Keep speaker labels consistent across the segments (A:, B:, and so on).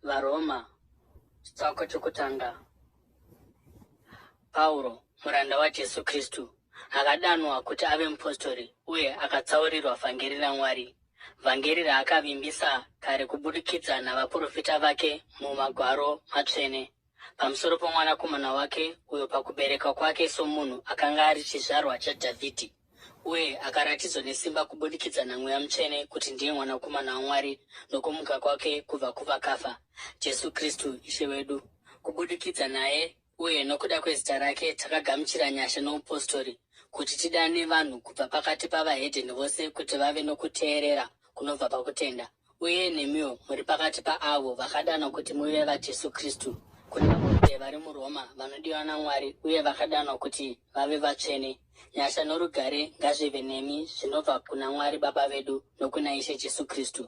A: VaRoma chitsauko chokutanga. Pauro, muranda waJesu Kristu, akadanwa kuti ave mupostori uye akatsaurirwa vhangeri raMwari, vhangeri raakavimbisa kare kubudikidza navaprofita vake muMagwaro Matsvene, pamusoro poMwanakomana wake, uyo pakuberekwa kwake somunhu akanga ari chizvarwa chaDhavhidhi, uye akaratidzwa nesimba kubudikidza naMweya Mutsvene kuti ndiye Mwanakomana waMwari nokumuka kwake kubva kuvakafa, Jesu Kristu Ishe wedu. Kubudikidza naye uye nokuda kwezita rake takagamuchira nyasha noupostori, kuti tidane vanhu kubva pakati pavahedheni vose kuti vave nokuteerera kunobva pakutenda. Uye nemiwo muri pakati paavo vakadanwa kuti muve vaJesu Kristu, kuna vose vari muRoma vanodiwa naMwari uye vakadanwa kuti vave vatsvene. Nyasha norugare ngazvive nemi zvinobva kuna Mwari Baba vedu nokuna Ishe Jesu Kristu.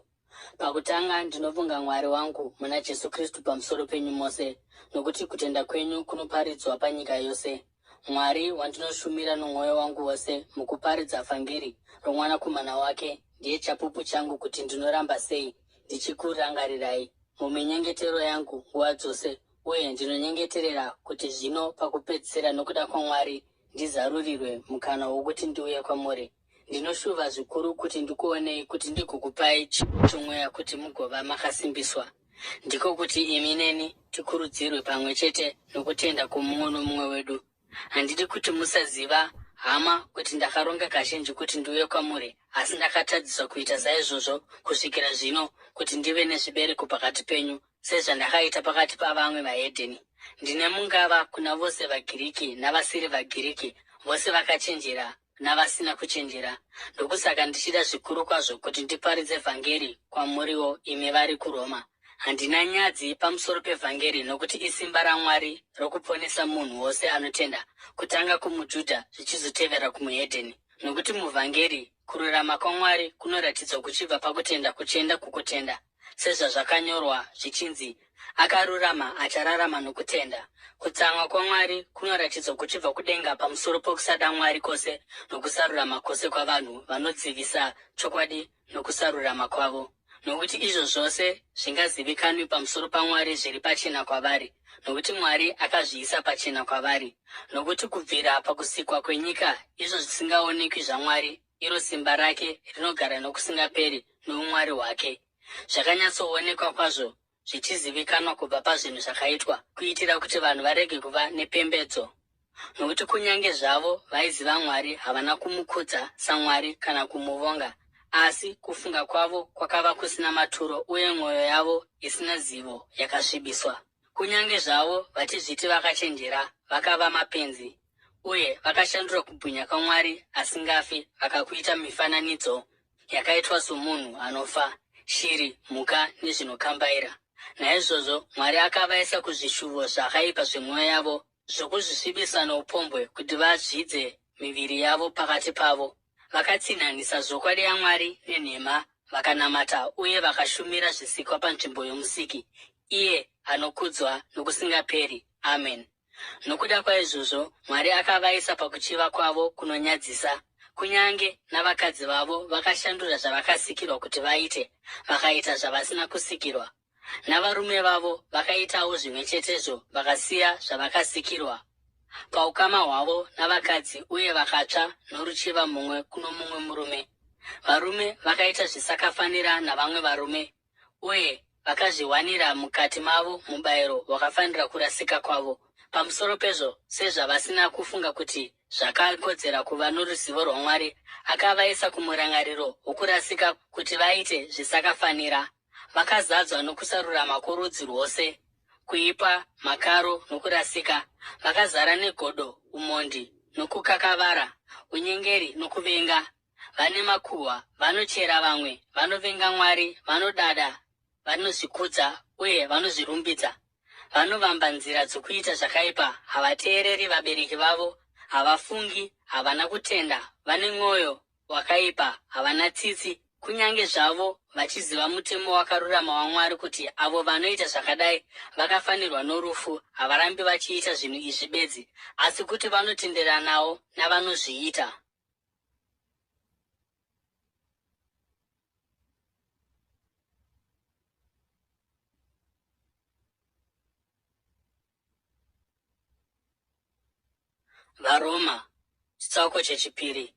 A: Pakutanga ndinovonga Mwari wangu muna Jesu Kristu pamusoro penyu mose, nokuti kutenda kwenyu kunoparidzwa panyika yose. Mwari wandinoshumira nomwoyo wangu wose mukuparidza vhangeri roMwanakomana wake ndiye chapupu changu kuti ndinoramba sei ndichikurangarirai muminyengetero yangu nguva dzose uye ndinonyengeterera kuti zvino pakupedzisira nokuda kwaMwari ndizarurirwe mukana wokuti ndiuye kwamuri. Ndinoshuva zvikuru kuti ndikuonei kuti ndigokupai chipo chomweya kuti mugova makasimbiswa. Ndiko kuti imi neni tikurudzirwe pamwe chete nokutenda kwomumwe nomumwe wedu. Handidi kuti musaziva, hama, kuti ndakaronga kazhinji kuti ndiuye kwamuri, asi ndakatadziswa kuita saizvozvo kusvikira zvino, kuti ndive nezvibereko pakati penyu, sezvandakaita pakati pavamwe vahedheni. Ndine mungava kuna vose vaGiriki navasiri vaGiriki, vose vakachenjera navasina kuchenjera. Ndokusaka ndichida zvikuru kwazvo kuti ndiparidze vhangeri kwamuriwo imi vari kuRoma. Handina nyadzi pamusoro pevhangeri nokuti isimba raMwari rokuponesa munhu wose anotenda, kutanga kumuJudha zvichizotevera kumuhedheni. Nokuti muvhangeri kururama kwaMwari kunoratidzwa kuchibva pakutenda kuchienda kukutenda. Sezvazvakanyorwa zvichinzi, Akarurama achararama nokutenda. Kutsamwa kwaMwari kunoratidzwa kuchibva kudenga pamusoro pokusada Mwari kwose nokusarurama kwose kwavanhu vanodzivisa chokwadi nokusarurama kwavo. Nokuti izvo zvose zvingazivikanwi pamusoro paMwari zviri pachena kwavari, nokuti Mwari akazviisa pachena kwavari. Nokuti kubvira pakusikwa kwenyika izvo zvisingaonekwi zvaMwari iro simba rake rinogara nokusingaperi noumwari hwake, zvakanyatsoonekwa kwazvo zvichizivikanwa kubva pazvinhu zvakaitwa, kuitira kuti vanhu varege kuva nepembedzo. Nokuti kunyange zvavo vaiziva Mwari, havana kumukudza saMwari kana kumuvonga, asi kufunga kwavo kwakava kusina maturo uye mwoyo yavo isina zivo yakasvibiswa. Kunyange zvavo vachizviti vakachenjera, vakava mapenzi, uye vakashandura kubwinya kwaMwari asingafi vakakuita mifananidzo yakaitwa somunhu anofa, shiri, mhuka nezvinokambaira. Naizvozvo Mwari akavaisa kuzvishuvo zvakaipa zvemwoyo yavo zvokuzvisvibisa noupombwe kuti vazvidze miviri yavo pakati pavo. Vakatsinhanisa zvokwadi yaMwari nenhema, vakanamata uye vakashumira zvisikwa panzvimbo yoMusiki, iye anokudzwa nokusingaperi. Ameni. Nokuda kwaizvozvo Mwari akavaisa pakuchiva kwavo kunonyadzisa. Kunyange navakadzi vavo vakashandura zvavakasikirwa kuti vaite, vakaita zvavasina kusikirwa. Navarume vavo vakaitawo zvimwe chetezvo vakasiya zvavakasikirwa paukama hwavo navakadzi uye vakatsva noruchiva mumwe kuno mumwe murume. Varume vakaita zvisakafanira navamwe varume uye vakazviwanira mukati mavo mubayiro wakafanira kurasika kwavo. Pamusoro pezvo, sezvavasina kufunga kuti zvakakodzera kuva noruzivo rwaMwari, akavaisa kumurangariro wokurasika kuti vaite zvisakafanira. Vakazadzwa nokusarurama kworudzi rwose, kuipa, makaro, nokurasika, vakazara negodo, umhondi, nokukakavara, unyengeri, nokuvenga, vane makuhwa, vanochera vamwe, vanovenga Mwari, vanodada, vanozvikudza, uye vanozvirumbidza, vanovamba nzira dzokuita zvakaipa, havateereri vabereki vavo, havafungi, havana kutenda, vane mwoyo wakaipa, havana tsitsi, kunyange zvavo vachiziva mutemo wakarurama waMwari kuti avo vanoita zvakadai vakafanirwa norufu, havarambi vachiita zvinhu izvi bedzi, asi kuti vanotenderanawo navanozviita. VaRoma, chitsauko chechipiri.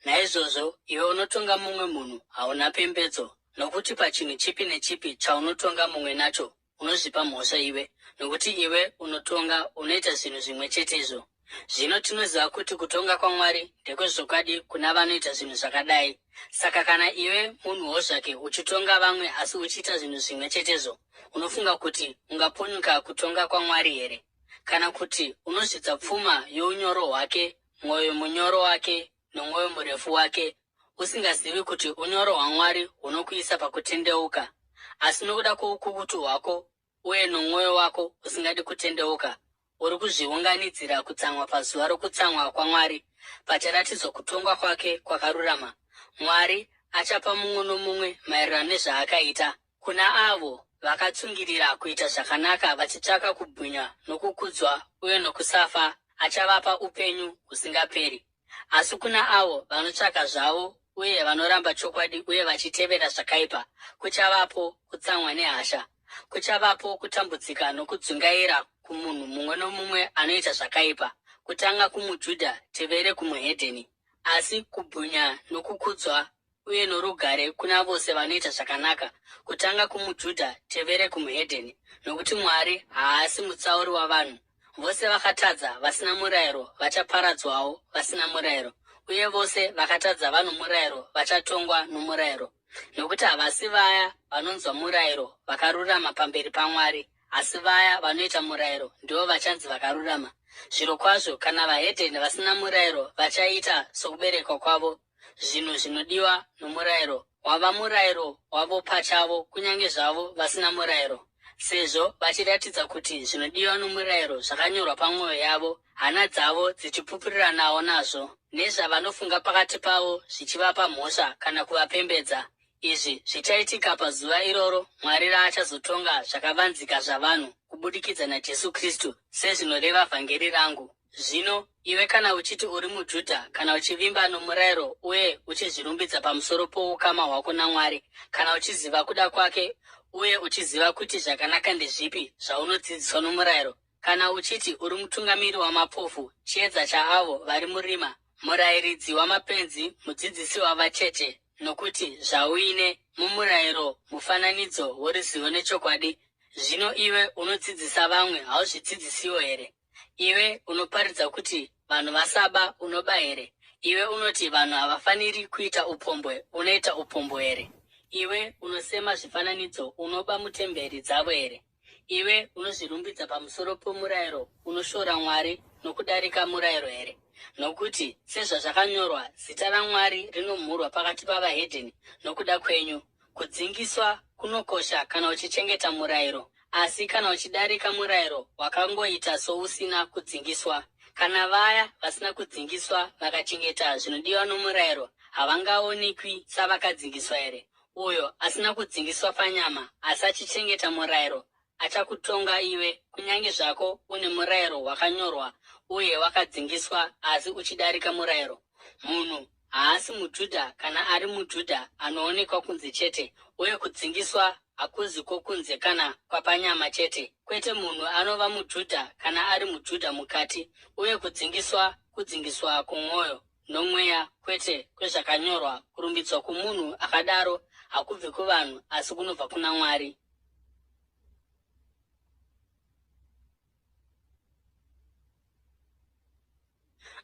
A: Naizvozvo iwe unotonga mumwe munhu hauna pembedzo, nokuti pachinhu chipi nechipi chaunotonga mumwe nacho, unozvipa mhosva iwe, nokuti iwe unotonga unoita zvinhu zvimwe chetezvo. Zvino tinoziva kuti kutonga kwaMwari ndekwezvokwadi kuna vanoita zvinhu zvakadai. Saka kana iwe munhuwo zvake uchitonga vamwe asi uchiita zvinhu zvimwe chetezvo, unofunga kuti ungapunyuka kutonga kwaMwari here? Kana kuti unozvidza pfuma younyoro hwake, mwoyo munyoro wake nomwoyo murefu wake, usingazivi kuti unyoro hwaMwari hunokuisa pakutendeuka? Asi nokuda kwoukukutu hwako uye nomwoyo wako usingadi kutendeuka, uri kuzviunganidzira kutsamwa pazuva rokutsamwa kwaMwari, pacharatidzwa kutongwa kwake kwakarurama. Mwari achapa mumwe nomumwe maererano nezvaakaita. Kuna avo vakatsungirira kuita zvakanaka vachitsvaka kubwinya nokukudzwa uye nokusafa, achavapa upenyu husingaperi. Asi kuna avo vanotsvaka zvavo uye vanoramba chokwadi uye vachitevera zvakaipa, kuchavapo kutsamwa nehasha. Kuchavapo kutambudzika nokudzungaira kumunhu mumwe nomumwe anoita zvakaipa, kutanga kumuJudha tevere kumuhedheni. Asi kubwinya nokukudzwa uye norugare kuna vose vanoita zvakanaka, kutanga kumuJudha tevere kumuhedheni, nokuti Mwari haasi mutsauri wavanhu. Vose vakatadza vasina murayiro vachaparadzwawo vasina murayiro, uye vose vakatadza vano murayiro vachatongwa nomurayiro. Nokuti havasi vaya vanonzwa murayiro vakarurama pamberi paMwari, asi vaya vanoita murayiro ndivo vachanzi vakarurama. Zvirokwazvo, kana vahedheni vasina murayiro vachaita sokuberekwa kwavo, zvinhu zvinodiwa nomurayiro wava murayiro wavo pachavo kunyange zvavo vasina murayiro, sezvo vachiratidza kuti zvinodiwa nomurayiro zvakanyorwa pamwoyo yavo, hana dzavo dzichipupuriranawo nazvo, nezvavanofunga pakati pavo zvichivapa mhosva kana kuvapembedza. Izvi zvichaitika pazuva iroro Mwari raachazotonga zvakavanzika zvavanhu kubudikidza naJesu Kristu, sezvinoreva vhangeri rangu. Zvino iwe kana uchiti uri muJudha, kana uchivimba nomurayiro uye uchizvirumbidza pamusoro poukama hwako naMwari, kana uchiziva kuda kwake uye uchiziva kuti zvakanaka ndezvipi zvaunodzidziswa nomurayiro, kana uchiti uri mutungamiri wamapofu, chiedza chaavo vari murima, murayiridzi wamapenzi, mudzidzisi wavacheche, nokuti zvauine mumurayiro mufananidzo woruzivo nechokwadi, zvino iwe unodzidzisa vamwe hauzvidzidzisiwo here? Iwe unoparidza kuti vanhu vasaba, unoba here? Iwe unoti vanhu havafaniri kuita upombwe, unoita upombwe here? Iwe unosema zvifananidzo, unoba mutemberi dzavo here? Iwe unozvirumbidza pamusoro pomurayiro, unoshora Mwari nokudarika murayiro here? Nokuti sezvazvakanyorwa, zita raMwari rinomhurwa pakati pavahedheni nokuda kwenyu. Kudzingiswa kunokosha kana uchichengeta murayiro, asi kana uchidarika murayiro wakangoita sousina kudzingiswa. Kana vaya vasina kudzingiswa vakachengeta zvinodiwa nomurayiro, havangaonekwi savakadzingiswa here? Uyo asina kudzingiswa panyama asi achichengeta murayiro achakutonga iwe, kunyange zvako une murayiro wakanyorwa uye wakadzingiswa asi uchidarika murayiro. Munhu haasi muJudha kana ari muJudha anoonekwa kunze chete, uye kudzingiswa hakuzi kwokunze kana kwapanyama chete. Kwete, munhu anova muJudha kana ari muJudha mukati, uye kudzingiswa kudzingiswa kwomwoyo nomweya, kwete kwezvakanyorwa. Kurumbidzwa kwomunhu akadaro hakubvi kuvanhu, asi kunobva kuna Mwari.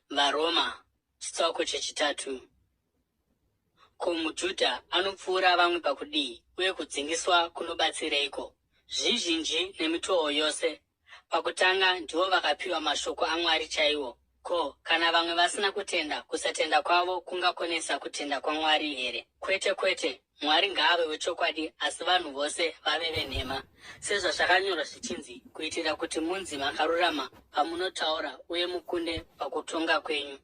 A: VaRoma chitsauko chechitatu. Ko muJudha anopfuura vamwe pakudii, uye kudzingiswa kunobatsireiko? Zvizhinji nemitoo yose. Pakutanga ndivo vakapiwa mashoko aMwari chaiwo. Ko kana vamwe vasina kutenda, kusatenda kwavo kungakonesa kutenda kwaMwari here? Kwete, kwete! Mwari ngaave wechokwadi, asi vanhu vose vave venhema. Sezvazvakanyorwa zvichinzi, kuitira kuti munzi makarurama pamunotaura uye mukunde pakutonga kwenyu.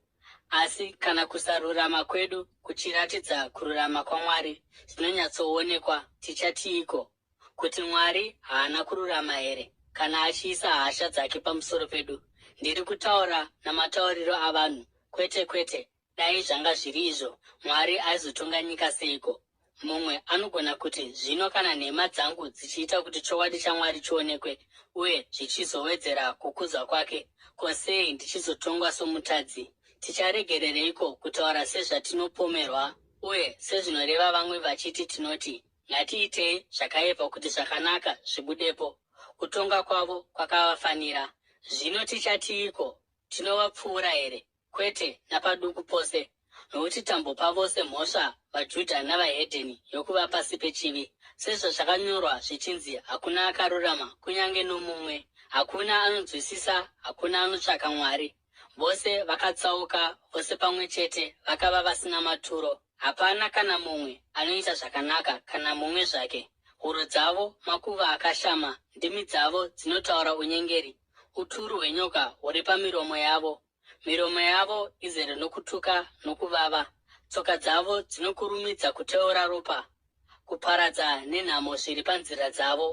A: Asi kana kusarurama kwedu kuchiratidza kururama kwaMwari zvinonyatsoonekwa, tichatiiko? Kuti Mwari haana kururama here kana achiisa hasha dzake pamusoro pedu? Ndiri kutaura namatauriro avanhu. Kwete, kwete! Dai zvanga zviri izvo, Mwari aizotonga nyika seiko? Mumwe anogona kuti, Zvino kana nhema dzangu dzichiita kuti chokwadi chaMwari chionekwe uye zvichizowedzera kukudzwa kwake, ko sei ndichizotongwa somutadzi? Ticharegerereiko kutaura sezvatinopomerwa uye sezvinoreva vamwe vachiti tinoti, Ngatiitei zvakaipa kuti zvakanaka zvibudepo? Kutonga kwavo kwakavafanira. Zvino tichatiiko? Tinovapfuura here? Kwete napaduku pose, nokuti tambopa vose mhosva vaJudha navahedheni yokuva pasi pechivi, sezvazvakanyorwa zvichinzi, Hakuna akarurama, kunyange nomumwe, hakuna anonzwisisa, hakuna anotsvaka Mwari. Vose vakatsauka, vose pamwe chete vakava vasina maturo, hapana kana mumwe anoita zvakanaka, kana mumwe zvake. Huro dzavo makuva akashama, ndimi dzavo dzinotaura unyengeri, uturu hwenyoka huri pamiromo yavo. Miromo yavo izere nokutuka nokuvava, tsoka dzavo dzinokurumidza kuteura ropa. Kuparadza nenhamo zviri panzira dzavo,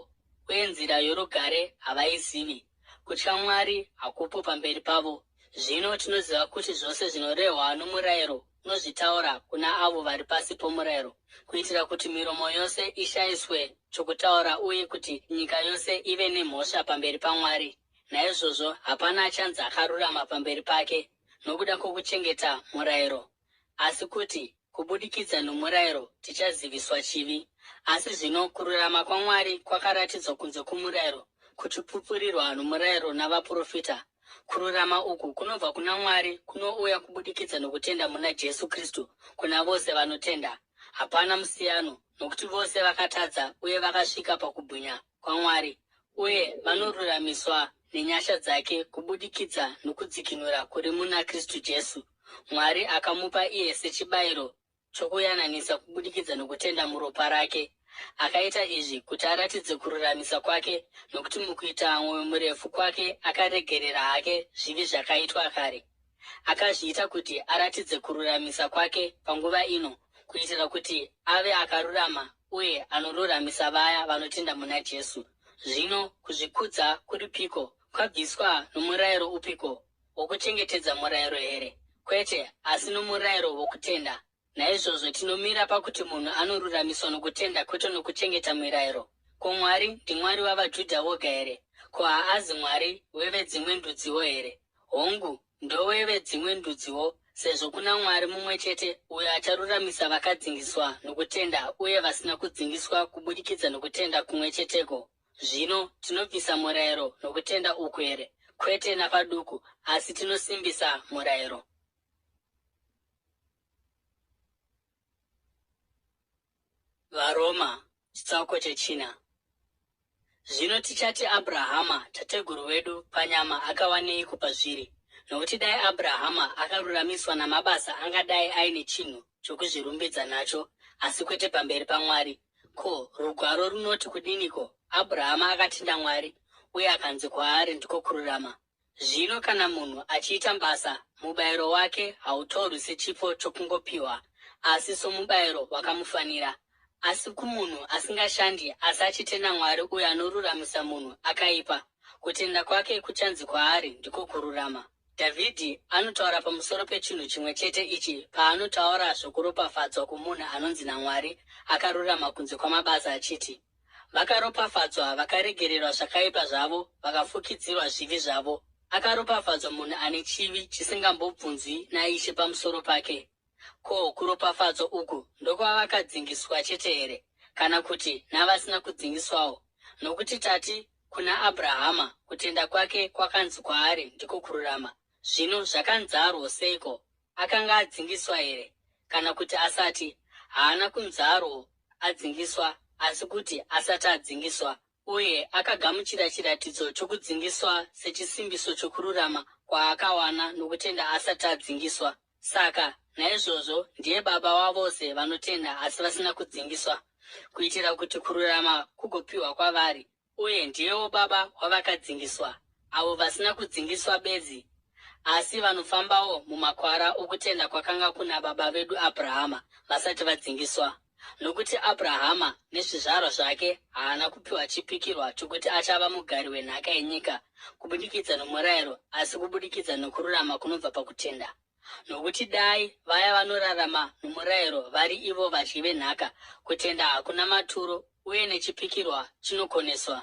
A: uye nzira yorugare havaizivi. Kutya Mwari hakupo pamberi pavo. Zvino tinoziva kuti zvose zvinorehwa nomurayiro unozvitaura kuna avo vari pasi pomurayiro, kuitira kuti miromo yose ishayiswe chokutaura uye kuti nyika yose ive nemhosva pamberi paMwari. Naizvozvo hapana achanzi akarurama pamberi pake nokuda kwokuchengeta murayiro, asi kuti kubudikidza nomurayiro tichaziviswa chivi. Asi zvino kururama kwaMwari kwakaratidzwa kunze kwomurayiro, kuchipupurirwa nomurayiro navaprofita. Kururama uku kunobva kuna Mwari kunouya kubudikidza nokutenda muna Jesu Kristu kuna vose vanotenda. Hapana musiyano, nokuti vose vakatadza uye vakasvika pakubwinya kwaMwari, uye vanoruramiswa nenyasha dzake kubudikidza nokudzikinura kuri muna Kristu Jesu. Mwari akamupa iye sechibayiro chokuyananisa kubudikidza nokutenda muropa rake. Akaita izvi kuti aratidze kururamisa kwake, nokuti mukuita mwoyo murefu kwake akaregerera hake zvivi zvakaitwa kare. Akazviita kuti aratidze kururamisa kwake panguva ino, kuitira kuti ave akarurama uye anoruramisa vaya vanotenda muna Jesu. Zvino kuzvikudza kuripiko? Kwabviswa nomurayiro upiko? Wokuchengetedza murayiro here? Kwete, asi nomurayiro wokutenda. Naizvozvo tinomira pakuti munhu anoruramiswa nokutenda kwete nokuchengeta mirayiro. Ko Mwari ndiMwari wavaJudha voga here? Ko haazi Mwari wevedzimwe ndudziwo here? Hongu, ndowevedzimwe ndudziwo, sezvo kuna Mwari mumwe chete uyo acharuramisa vakadzingiswa nokutenda uye vasina kudzingiswa kubudikidza nokutenda kumwe cheteko. Zvino tinobvisa murayiro nokutenda uku here? Kwete napaduku, asi tinosimbisa murayiro. VaRoma chitsauko chechina. Zvino tichati Abrahama tateguru wedu panyama akawaneiko pazviri? Nokuti dai Abrahama akaruramiswa namabasa angadai aine chinhu chokuzvirumbidza nacho, asi kwete pamberi paMwari. Ko, Rugwaro runoti kudiniko? Abrahama akatenda Mwari, uye akanzi kwaari ndiko kururama. Zvino kana munhu achiita basa, mubayiro wake hautorwi sechipo chokungopiwa, asi somubayiro wakamufanira. Asi kumunhu asingashandi asi achitenda Mwari uyo anoruramisa munhu akaipa, kutenda kwake kuchanzi kwaari ndiko kururama. Dhavhidhi anotaura pamusoro pechinhu chimwe chete ichi paanotaura zvokuropafadzwa kwomunhu anonzi naMwari akarurama kunze kwamabasa achiti, Vakaropafadzwa vakaregererwa zvakaipa zvavo, vakafukidzirwa zvivi zvavo. Akaropafadzwa munhu ane chivi chisingambobvunzwi naIshe pamusoro pake. Ko kuropafadzwa uku ndokwavakadzingiswa chete here, kana kuti navasina kudzingiswawo? Nokuti tati kuna Abrahama, kutenda kwake kwakanzi kwaari ndiko kururama. Zvino zvakanzarwo seiko? Akanga adzingiswa here, kana kuti asati? Haana kunzarwo adzingiswa, asi kuti asati adzingiswa, uye akagamuchira chiratidzo chokudzingiswa sechisimbiso chokururama kwaakawana nokutenda asati adzingiswa. Saka, naizvozvo, ndiye baba wavose vanotenda asi vasina kudzingiswa, kuitira kuti kururama kugopiwa kwavari. Uye ndiyewo baba wavakadzingiswa, avo vasina kudzingiswa bedzi, asi vanofambawo mumakwara okutenda kwakanga kuna baba vedu Abrahama vasati vadzingiswa. Nokuti Abrahama nezvizvarwa zvake haana kupiwa chipikirwa chokuti achava mugari wenhaka yenyika kubudikidza nomurayiro, asi kubudikidza nokururama kunobva pakutenda. Nokuti dai vaya vanorarama nomurayiro vari ivo vadyi venhaka, kutenda hakuna maturo uye nechipikirwa chinokoneswa.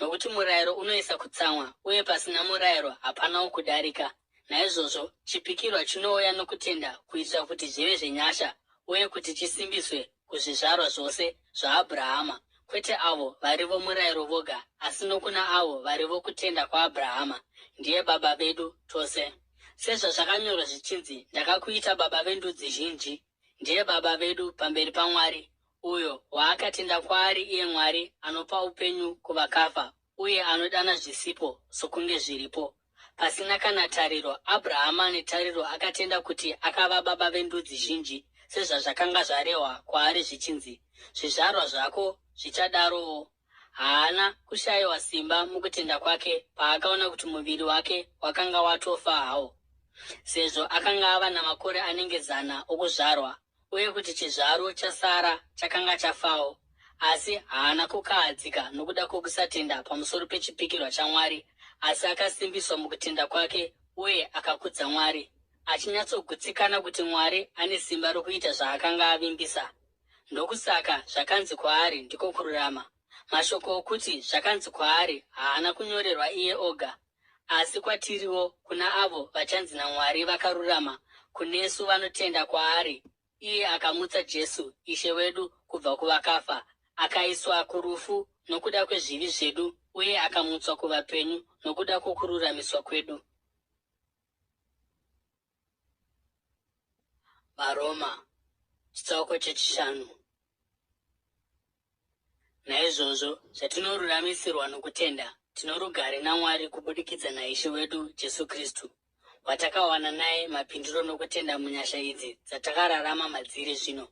A: Nokuti murayiro unoisa kutsamwa, uye pasina murayiro hapanawo kudarika. Naizvozvo chipikirwa chinouya nokutenda kuitira kuti zvive zvenyasha uye kuti chisimbiswe kuzvizvarwa zvose zvaAbhurahama, kwete avo vari vomurayiro voga, asi nokuna avo vari vokutenda kwaAbhurahama, ndiye baba vedu tose. Sezvazvakanyorwa zvichinzi, Ndakakuita baba vendudzi zhinji, ndiye baba vedu pamberi paMwari, uyo waakatenda kwaari iye Mwari anopa upenyu kuvakafa uye anodana zvisipo sokunge zviripo. Pasina kana tariro, Abrahama netariro akatenda kuti akava baba vendudzi zhinji, sezvazvakanga zvarehwa kwaari zvichinzi, Zvizvarwa zvako zvichadarowo. Haana kushayiwa simba mukutenda kwake paakaona kuti muviri wake wakanga watofa hawo, sezvo akanga ava namakore anenge zana okuzvarwa, uye kuti chizvaro chaSara chakanga chafawo. Asi haana kukahadzika nokuda kwokusatenda pamusoro pechipikirwa chaMwari, asi akasimbiswa mukutenda kwake uye akakudza Mwari, achinyatsogutsikana kuti Mwari ane simba rokuita zvaakanga avimbisa. Ndokusaka zvakanzi kwaari ndiko kururama. Mashoko okuti zvakanzi kwaari haana kunyorerwa iye oga, asi kwatiriwo, kuna avo vachanzi naMwari vakarurama, kunesu vanotenda kwaari, iye akamutsa Jesu, Ishe wedu, kubva kuvakafa, akaiswa kurufu nokuda kwezvivi zvedu uye akamutswa kuvapenyu nokuda kwokururamiswa kwedu. VaRoma, chitsauko chechishanu. Naizvozvo, zvatinoruramisirwa nokutenda, tinorugare naMwari kubudikidza naIshe wedu Jesu Kristu, watakawana naye mapindiro nokutenda munyasha idzi dzatakararama madziri zvino.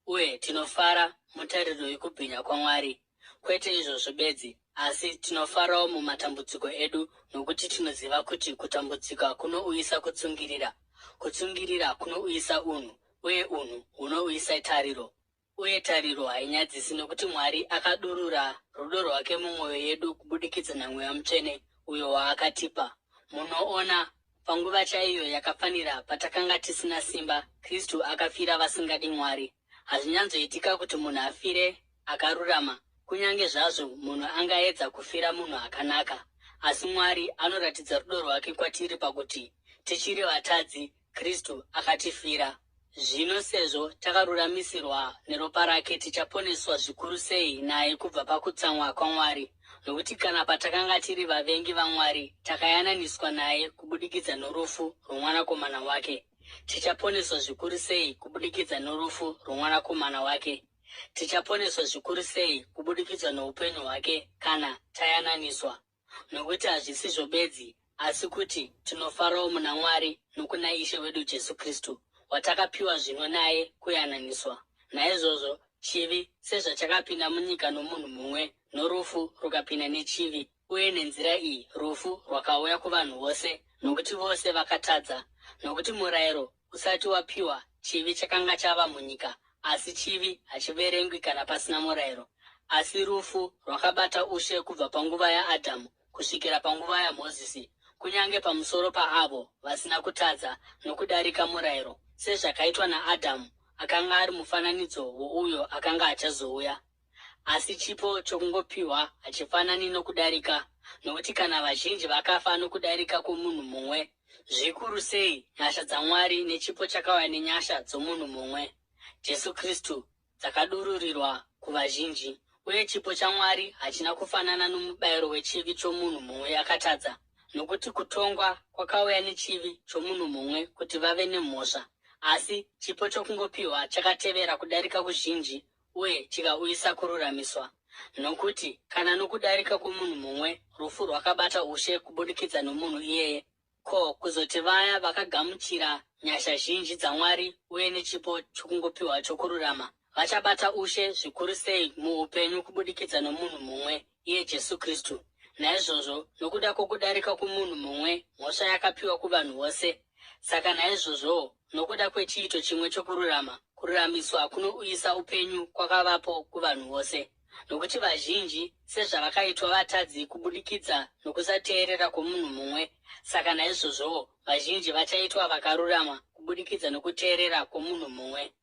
A: Uye tinofara mutariro yokubwinya kwaMwari. Kwete izvozvo bedzi, asi tinofarawo mumatambudziko edu, nokuti tinoziva kuti kutambudzika kunouyisa kutsungirira, kutsungirira kunouyisa unhu, uye unhu hunouyisa tariro. Uye tariro hainyadzisi nokuti Mwari akadurura rudo rwake mumwoyo yedu kubudikidza naMweya Mutsvene uyo waakatipa. Munoona, panguva chaiyo yakafanira patakanga tisina simba, Kristu akafira vasingadi Mwari. Hazvinyanzoitika kuti munhu afire akarurama, kunyange zvazvo munhu angaedza kufira munhu akanaka. Asi Mwari anoratidza rudo rwake kwatiri pakuti, tichiri vatadzi, Kristu akatifira. Zvino sezvo takaruramisirwa neropa rake, tichaponeswa zvikuru sei naye kubva pakutsamwa kwaMwari! Nokuti kana patakanga tiri vavengi vaMwari, takayananiswa naye kubudikidza norufu rwoMwanakomana wake, tichaponeswa zvikuru sei kubudikidza norufu rwoMwanakomana wake! Tichaponeswa zvikuru sei kubudikidza noupenyu hwake kana tayananiswa! Nokuti hazvisizvo bedzi, asi kuti tinofarawo muna Mwari nokuna Ishe wedu Jesu Kristu, watakapiwa zvino naye kuyananiswa. Naizvozvo chivi sezvachakapinda munyika nomunhu mumwe, norufu rukapinda nechivi, uye nenzira iyi rufu rwakauya kuvanhu vose, nokuti vose vakatadza. Nokuti murayiro usati wapiwa, chivi chakanga chava munyika, asi chivi hachiverengwi kana pasina murayiro. Asi rufu rwakabata ushe kubva panguva yaAdhamu kusvikira panguva yaMozisi, kunyange pamusoro paavo vasina kutadza nokudarika murayiro, sezvakaitwa naAdhamu, akanga ari mufananidzo wouyo akanga achazouya. Asi chipo chokungopiwa hachifanani nokudarika, nokuti kana vazhinji vakafa nokudarika kwomunhu mumwe, zvikuru sei nyasha dzaMwari nechipo chakauya nenyasha dzomunhu mumwe, Jesu Kristu, dzakadururirwa kuvazhinji. Uye chipo chaMwari hachina kufanana nomubayiro wechivi chomunhu mumwe akatadza, nokuti kutongwa kwakauya nechivi chomunhu mumwe kuti vave nemhosva, asi chipo chokungopiwa chakatevera kudarika kuzhinji uye chikauyisa kururamiswa. Nokuti kana nokudarika kwomunhu mumwe rufu rwakabata ushe kubudikidza nomunhu iyeye, ko kuzoti vaya vakagamuchira nyasha zhinji dzaMwari uye nechipo chokungopiwa chokururama, vachabata ushe zvikuru sei muupenyu kubudikidza nomunhu mumwe, iye Jesu Kristu. Naizvozvo, nokuda kwokudarika kwomunhu mumwe, mhosva yakapiwa kuvanhu vose. Saka naizvozvowo, nokuda kwechiito chimwe chokururama, kururamiswa kunouyisa upenyu kwakavapo kuvanhu vose. Nokuti vazhinji sezvavakaitwa vatadzi kubudikidza nokusateerera kwomunhu mumwe, saka naizvozvowo vazhinji vachaitwa vakarurama kubudikidza nokuteerera kwomunhu mumwe.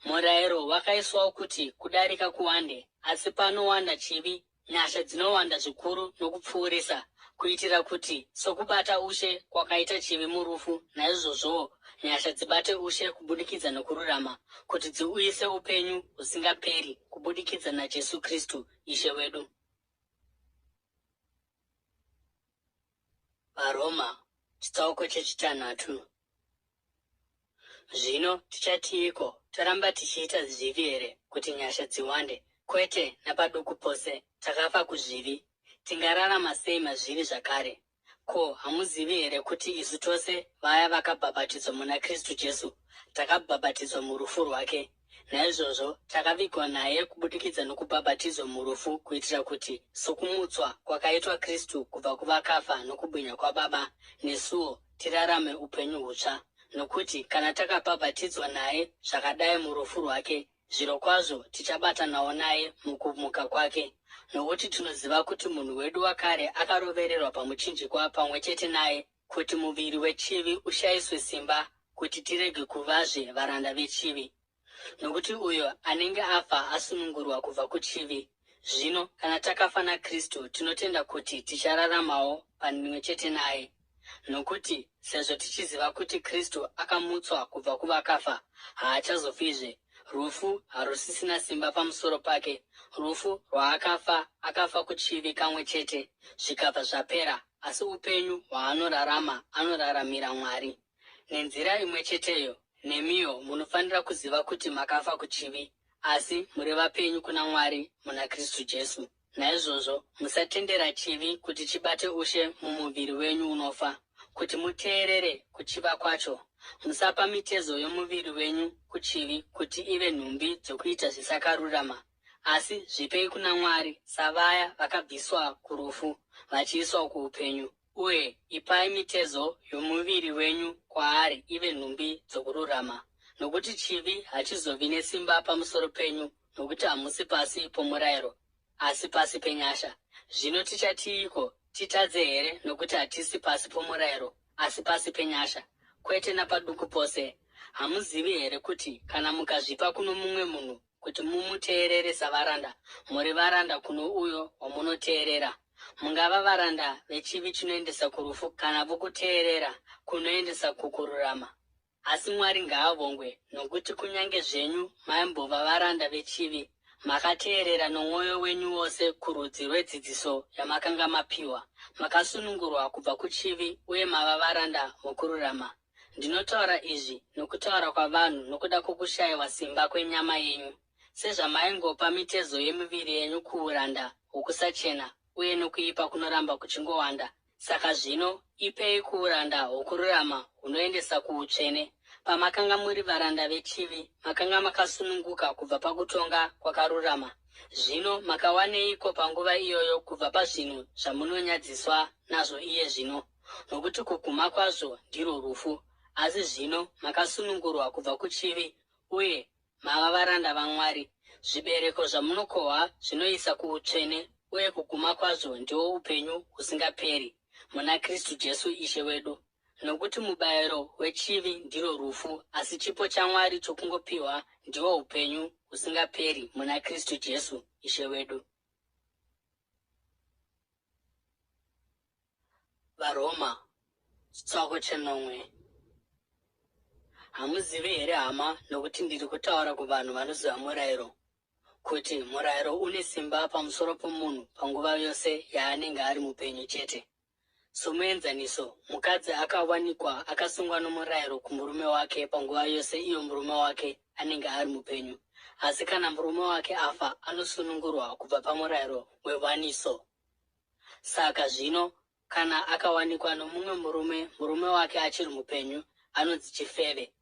A: Murayiro wakaiswawo kuti kudarika kuwande, asi panowanda chivi, nyasha dzinowanda zvikuru nokupfuurisa, kuitira kuti sokubata ushe kwakaita chivi murufu, naizvozvowo nyasha dzibate ushe kubudikidza nokururama, kuti dziuyise upenyu husingaperi kubudikidza naJesu Kristu Ishe wedu. VaRoma chitsauko chechitanhatu. Zvino tichatiiko? Toramba tichiita zvivi here kuti nyasha dziwande? Kwete napaduku pose! Takafa kuzvivi. Tingararama sei mazviri zvakare? Ko, hamuzivi here kuti isu tose vaya vakabhabhatidzwa muna Kristu Jesu takabhabhatidzwa murufu rwake? Naizvozvo takavigwa naye kubudikidza nokubhabhatidzwa murufu kuitira kuti, sokumutswa kwakaitwa Kristu kubva kuvakafa nokubwinya kwaBaba, nesuwo tirarame upenyu hutsva. Nokuti kana takabhabhatidzwa naye zvakadai murufu rwake, zvirokwazvo tichabatanawo naye mukumuka kwake. Nokuti tinoziva kuti munhu wedu wakare akarovererwa pamuchinjikwa pamwe chete naye, kuti muviri wechivi ushayiswe simba, kuti tirege kuvazve varanda vechivi. Nokuti uyo anenge afa asunungurwa kubva kuchivi. Zvino kana takafa naKristu, tinotenda kuti tichararamawo pamwe chete naye. Nokuti sezvo tichiziva kuti Kristu akamutswa kubva kuvakafa, haachazofizve, rufu harusisina simba pamusoro pake. Rufu rwaakafa, akafa kuchivi kamwe chete, zvikabva zvapera, asi upenyu hwaanorarama, anoraramira Mwari. Nenzira imwe cheteyo, nemiwo munofanira kuziva kuti makafa kuchivi, asi muri vapenyu kuna Mwari muna Kristu Jesu. Naizvozvo musatendera chivi kuti chibate ushe mumuviri wenyu unofa, kuti muteerere kuchiva kwacho. Musapa mitezo yomuviri wenyu kuchivi kuti ive nhumbi dzokuita zvisakarurama, asi zvipei kuna Mwari savaya vakabviswa kurufu vachiiswa kuupenyu. Uye ipai mitezo yomuviri wenyu kwaari ive nhumbi dzokururama, nokuti chivi hachizovi nesimba pamusoro penyu, nokuti hamusi pasi pomurayiro, asi pasi penyasha. Zvino tichatiiko? Titadze here nokuti hatisi pasi pomurayiro, asi pasi penyasha? Kwete napaduku pose! Hamuzivi here kuti kana mukazvipa kuno mumwe munhu kuti mumuteerere savaranda, muri varanda kuno uyo wamunoteerera, mungava varanda vechivi chinoendesa kurufu kana vokuteerera kunoendesa kukururama? Asi Mwari ngaavongwe, nokuti kunyange zvenyu maimbova varanda vechivi, makateerera nomwoyo wenyu wose kurudzi rwedzidziso yamakanga mapiwa, makasunungurwa kubva kuchivi uye mava varanda vokururama. Ndinotaura izvi nokutaura kwavanhu nokuda kwokushayiwa simba kwenyama yenyu. Sezvamaingopa mitezo yemiviri yenyu kuuranda hwokusachena uye nokuipa kunoramba kuchingowanda, saka zvino ipei kuuranda hwokururama hunoendesa kuutsvene. Pamakanga muri varanda vechivi, makanga makasununguka kubva pakutonga kwakarurama. Zvino makawaneiko panguva iyoyo kubva pazvinhu zvamunonyadziswa nazvo iye zvino? Nokuti kuguma kwazvo ndirwo rufu. Asi zvino makasunungurwa kubva kuchivi uye mava varanda vaMwari. Zvibereko zvamunokohwa zvinoisa kuutsvene, uye kuguma kwazvo ndiwo upenyu husingaperi muna Kristu Jesu Ishe wedu. Nokuti mubayiro wechivi ndirwo rufu, asi chipo chaMwari chokungopiwa ndihwo upenyu husingaperi muna Kristu Jesu Ishe wedu. VaRoma chitsauko chenomwe. Hamuzivi here hama, nokuti ndiri kutaura kuvanhu vanoziva murayiro, kuti murayiro une simba pamusoro pomunhu panguva yose yaanenge ari mupenyu chete? Somuenzaniso, mukadzi akawanikwa akasungwa nomurayiro kumurume wake panguva yose iyo murume wake anenge ari mupenyu. Asi kana murume wake afa, anosunungurwa kubva pamurayiro wewaniso. Saka zvino kana akawanikwa nomumwe murume, murume wake achiri mupenyu, anonzi chifeve.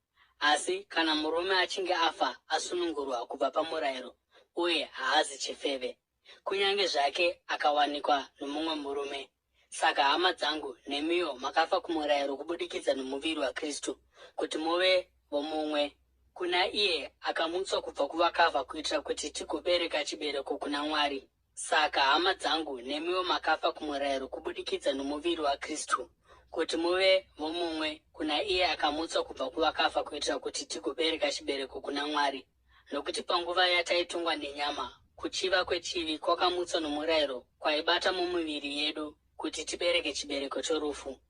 A: Asi kana murume achinge afa, asunungurwa kubva pamurayiro, uye haazi chifeve, kunyange zvake akawanikwa nomumwe murume. Saka hama dzangu, nemiwo makafa kumurayiro kubudikidza nomuviri waKristu, kuti muve vomumwe. Kuna iye akamutswa kubva kuvakafa kuitira kuti tigobereka chibereko kuna Mwari. Saka, hama dzangu, nemiwo makafa kumurayiro kubudikidza nomuviri waKristu, kuti muve vomumwe kuna iye akamutswa kubva kuvakafa kuitira kuti tigobereka chibereko kuna Mwari. Nokuti panguva yataitongwa nenyama, kuchiva kwechivi kwakamutswa nomurayiro kwaibata mumiviri yedu kuti tibereke chibereko chorufu.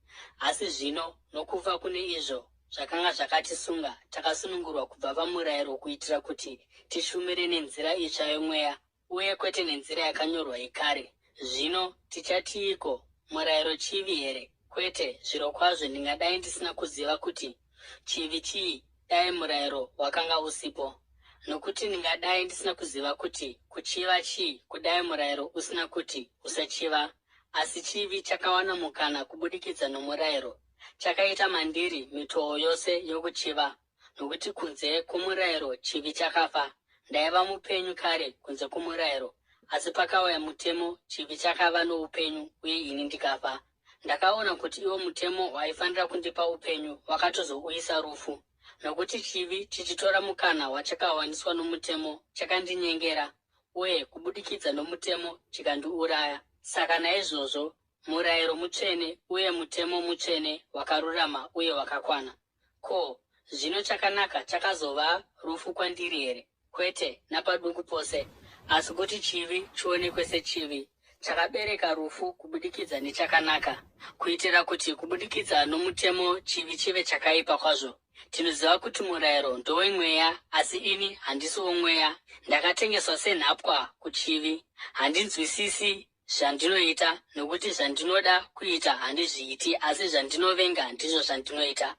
A: Asi zvino, nokufa kune izvo zvakanga zvakatisunga, takasunungurwa kubva pamurayiro kuitira kuti tishumire nenzira itsva yomweya uye kwete nenzira yakanyorwa yekare. Zvino tichatiiko? Murayiro chivi here? Kwete, zvirokwazvo ndingadai ndisina kuziva kuti chivi chii dai murayiro wakanga usipo. Nokuti ndingadai ndisina kuziva kuti kuchiva chii kudai murayiro usina kuti, Usachiva. Asi chivi chakawana mukana kubudikidza nomurayiro, chakaita mandiri mitoo yose yokuchiva. Nokuti kunze kwomurayiro chivi chakafa. Ndaiva mupenyu kare kunze kwomurayiro, asi pakauya mutemo chivi chakava noupenyu uye ini ndikafa. Ndakaona kuti iwo mutemo waifanira kundipa upenyu wakatozouyisa rufu. Nokuti chivi chichitora mukana wachakawaniswa nomutemo chakandinyengera uye kubudikidza nomutemo chikandiuraya. Saka naizvozvo murayiro mutsvene uye mutemo mutsvene wakarurama uye wakakwana. Ko, zvino chakanaka chakazova rufu kwandiri here? Kwete, napaduku pose! Asi kuti chivi chionekwe sechivi, chakabereka rufu kubudikidza nechakanaka, kuitira kuti kubudikidza nomutemo chivi chive chakaipa kwazvo. Tinoziva kuti murayiro ndowemweya, asi ini handisi womweya. Ndakatengeswa senhapwa kuchivi. Handinzwisisi zvandinoita, nokuti zvandinoda kuita handizviiti, asi zvandinovenga ndizvo zvandinoita.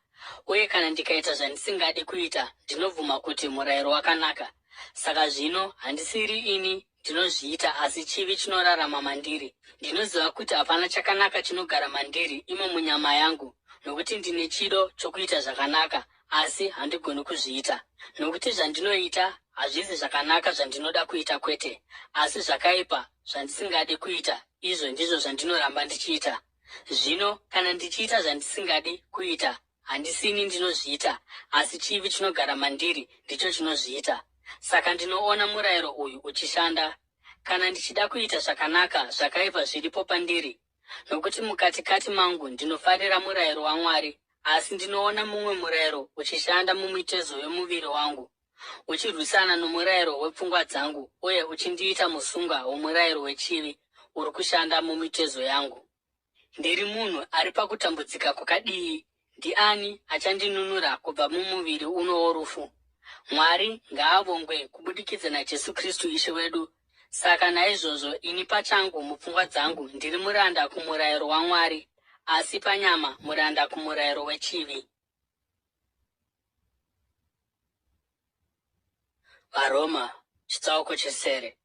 A: Uye kana ndikaita zvandisingadi kuita, ndinobvuma kuti murayiro wakanaka. Saka zvino handisiri ini ndinozviita, asi chivi chinorarama mandiri. Ndinoziva kuti hapana chakanaka chinogara mandiri imo munyama yangu, nokuti ndine chido chokuita zvakanaka, asi handigoni kuzviita. Nokuti zvandinoita hazvisi zvakanaka zvandinoda kuita kwete, asi zvakaipa zvandisingadi kuita izvo ndizvo zvandinoramba ndichiita. Zvino kana ndichiita zvandisingadi kuita, handisini ndinozviita, asi chivi chinogara mandiri ndicho chinozviita. Saka ndinoona murayiro uyu uchishanda. Kana ndichida kuita zvakanaka, zvakaipa zviripo pandiri. Nokuti mukati-kati mangu ndinofarira murayiro waMwari, asi ndinoona mumwe murayiro uchishanda mumitezo yomuviri wangu, uchirwisana nomurayiro wepfungwa dzangu uye uchindiita musungwa womurayiro wechivi uri kushanda mumitezo yangu. Ndiri munhu ari pakutambudzika kwakadii! Ndiani achandinunura kubva mumuviri uno worufu? Mwari ngaavongwe kubudikidza naJesu Kristu Ishe wedu! Saka naizvozvo ini pachangu mupfungwa dzangu ndiri muranda kumurayiro waMwari, asi panyama muranda kumurayiro wechivi. VaRoma chitsauko chesere.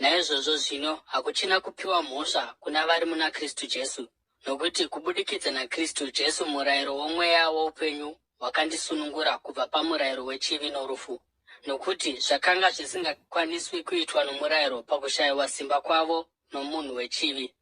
A: Naizvozvo zvino hakuchina kupiwa mhosva kuna vari muna Kristu Jesu, nokuti kubudikidza naKristu Jesu murayiro woMweya woupenyu wakandisunungura kubva pamurayiro wechivi norufu. Nokuti zvakanga zvisingakwaniswi kuitwa nomurayiro pakushayiwa simba kwavo nomunhu wechivi,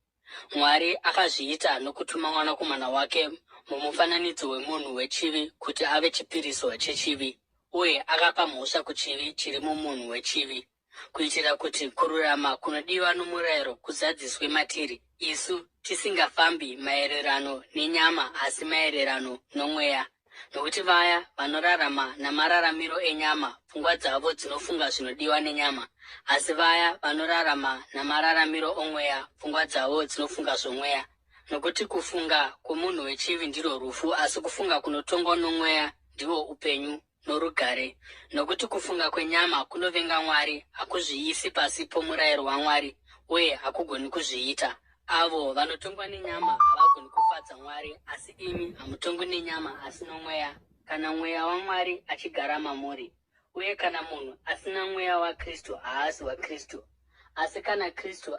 A: Mwari akazviita nokutuma Mwanakomana wake mumufananidzo wemunhu wechivi kuti ave chipiriso chechivi, uye akapa mhosva kuchivi chiri mumunhu wechivi, kuitira kuti kururama kunodiwa nomurayiro kuzadziswe matiri, isu tisingafambi maererano nenyama asi maererano nomweya. Nokuti vaya vanorarama namararamiro enyama, pfungwa dzavo dzinofunga zvinodiwa nenyama, asi vaya vanorarama namararamiro omweya, pfungwa dzavo dzinofunga zvomweya. Nokuti kufunga kwomunhu wechivi ndirwo rufu, asi kufunga kunotongwa nomweya ndihwo upenyu norugare. Nokuti kufunga kwenyama kunovenga Mwari, hakuzviisi pasi pomurayiro waMwari, uye hakugoni kuzviita. Avo vanotongwa nenyama havagoni kufadza Mwari, asi imi hamutongwi nenyama asi noMweya, kana Mweya waMwari achigara mamuri. Uye kana munhu asina Mweya waKristu, haasi waKristu. Asi kana Kristu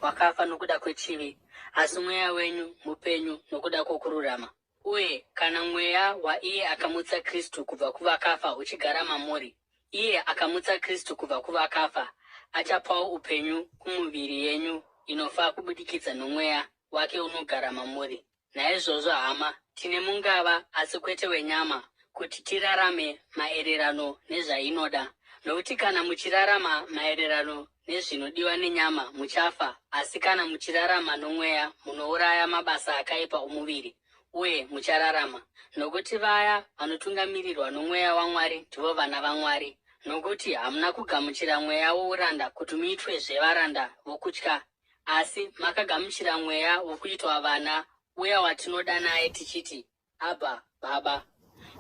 A: wakafa nokuda kwechivi, asi mweya wenyu mupenyu nokuda kwokururama. Uye kana mweya waiye akamutsa Kristu kubva kuvakafa uchigara mamuri, Iye akamutsa Kristu kubva kuvakafa achapawo upenyu kumuviri yenyu inofa kubudikidza noMweya wake unogara mamuri. Naizvozvo, hama, tine mungava, asi kwete wenyama, kuti tirarame maererano nezvainoda. Nokuti kana muchirarama maererano nezvinodiwa nenyama, muchafa, asi kana muchirarama noMweya, munouraya mabasa akaipa omuviri, uye muchararama. Nokuti vaya vanotungamirirwa noMweya waMwari ndivo vana vaMwari. Nokuti hamuna kugamuchira mweya wouranda kuti muitwezve varanda vokutya, asi makagamuchira mweya wokuitwa vana, uya watinoda naye tichiti, Abba, Baba.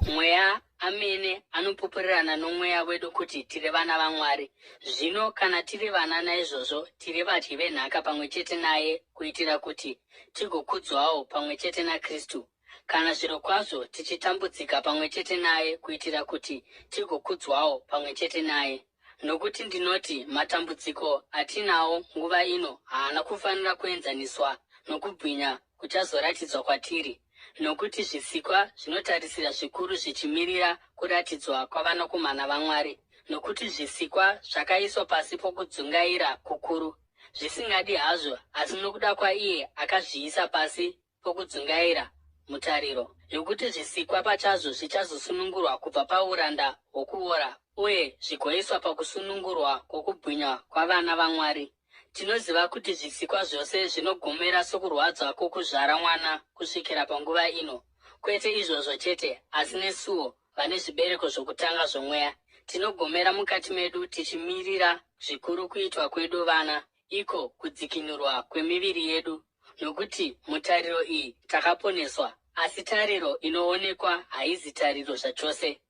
A: Mweya amene anopupurirana nomweya wedu kuti tiri vana vaMwari. Zvino kana tiri vana naizvozvo tiri vadyi venhaka pamwe chete naye kuitira kuti tigokudzwawo pamwe chete naKristu. Kana zvirokwazvo tichitambudzika pamwe chete naye kuitira kuti tigokudzwawo pamwe chete naye. Nokuti ndinoti matambudziko atinawo nguva ino haana kufanira kuenzaniswa nokubwinya kuchazoratidzwa kwatiri. Nokuti zvisikwa zvinotarisira zvikuru zvichimirira kuratidzwa kwavanakomana vaMwari. Nokuti zvisikwa zvakaiswa pasi pokudzungaira kukuru, zvisingadi hazvo, asi nokuda kwaiye akazviisa pasi pokudzungaira, mutariro, yokuti zvisikwa pachazvo zvichazosunungurwa kubva pauranda hwokuora uye zvigoiswa pakusunungurwa kwokubwinya kwavana vaMwari. Tinoziva kuti zvisikwa zvose zvinogomera sokurwadza kwokuzvara mwana kusvikira panguva ino. Kwete izvozvo chete, asi nesuwo, vane zvibereko zvokutanga zvoMweya, tinogomera mukati medu tichimirira zvikuru kuitwa kwedu vana, iko kudzikinurwa kwemiviri yedu. Nokuti mutariro iyi takaponeswa, asi tariro inoonekwa haizi tariro zvachose.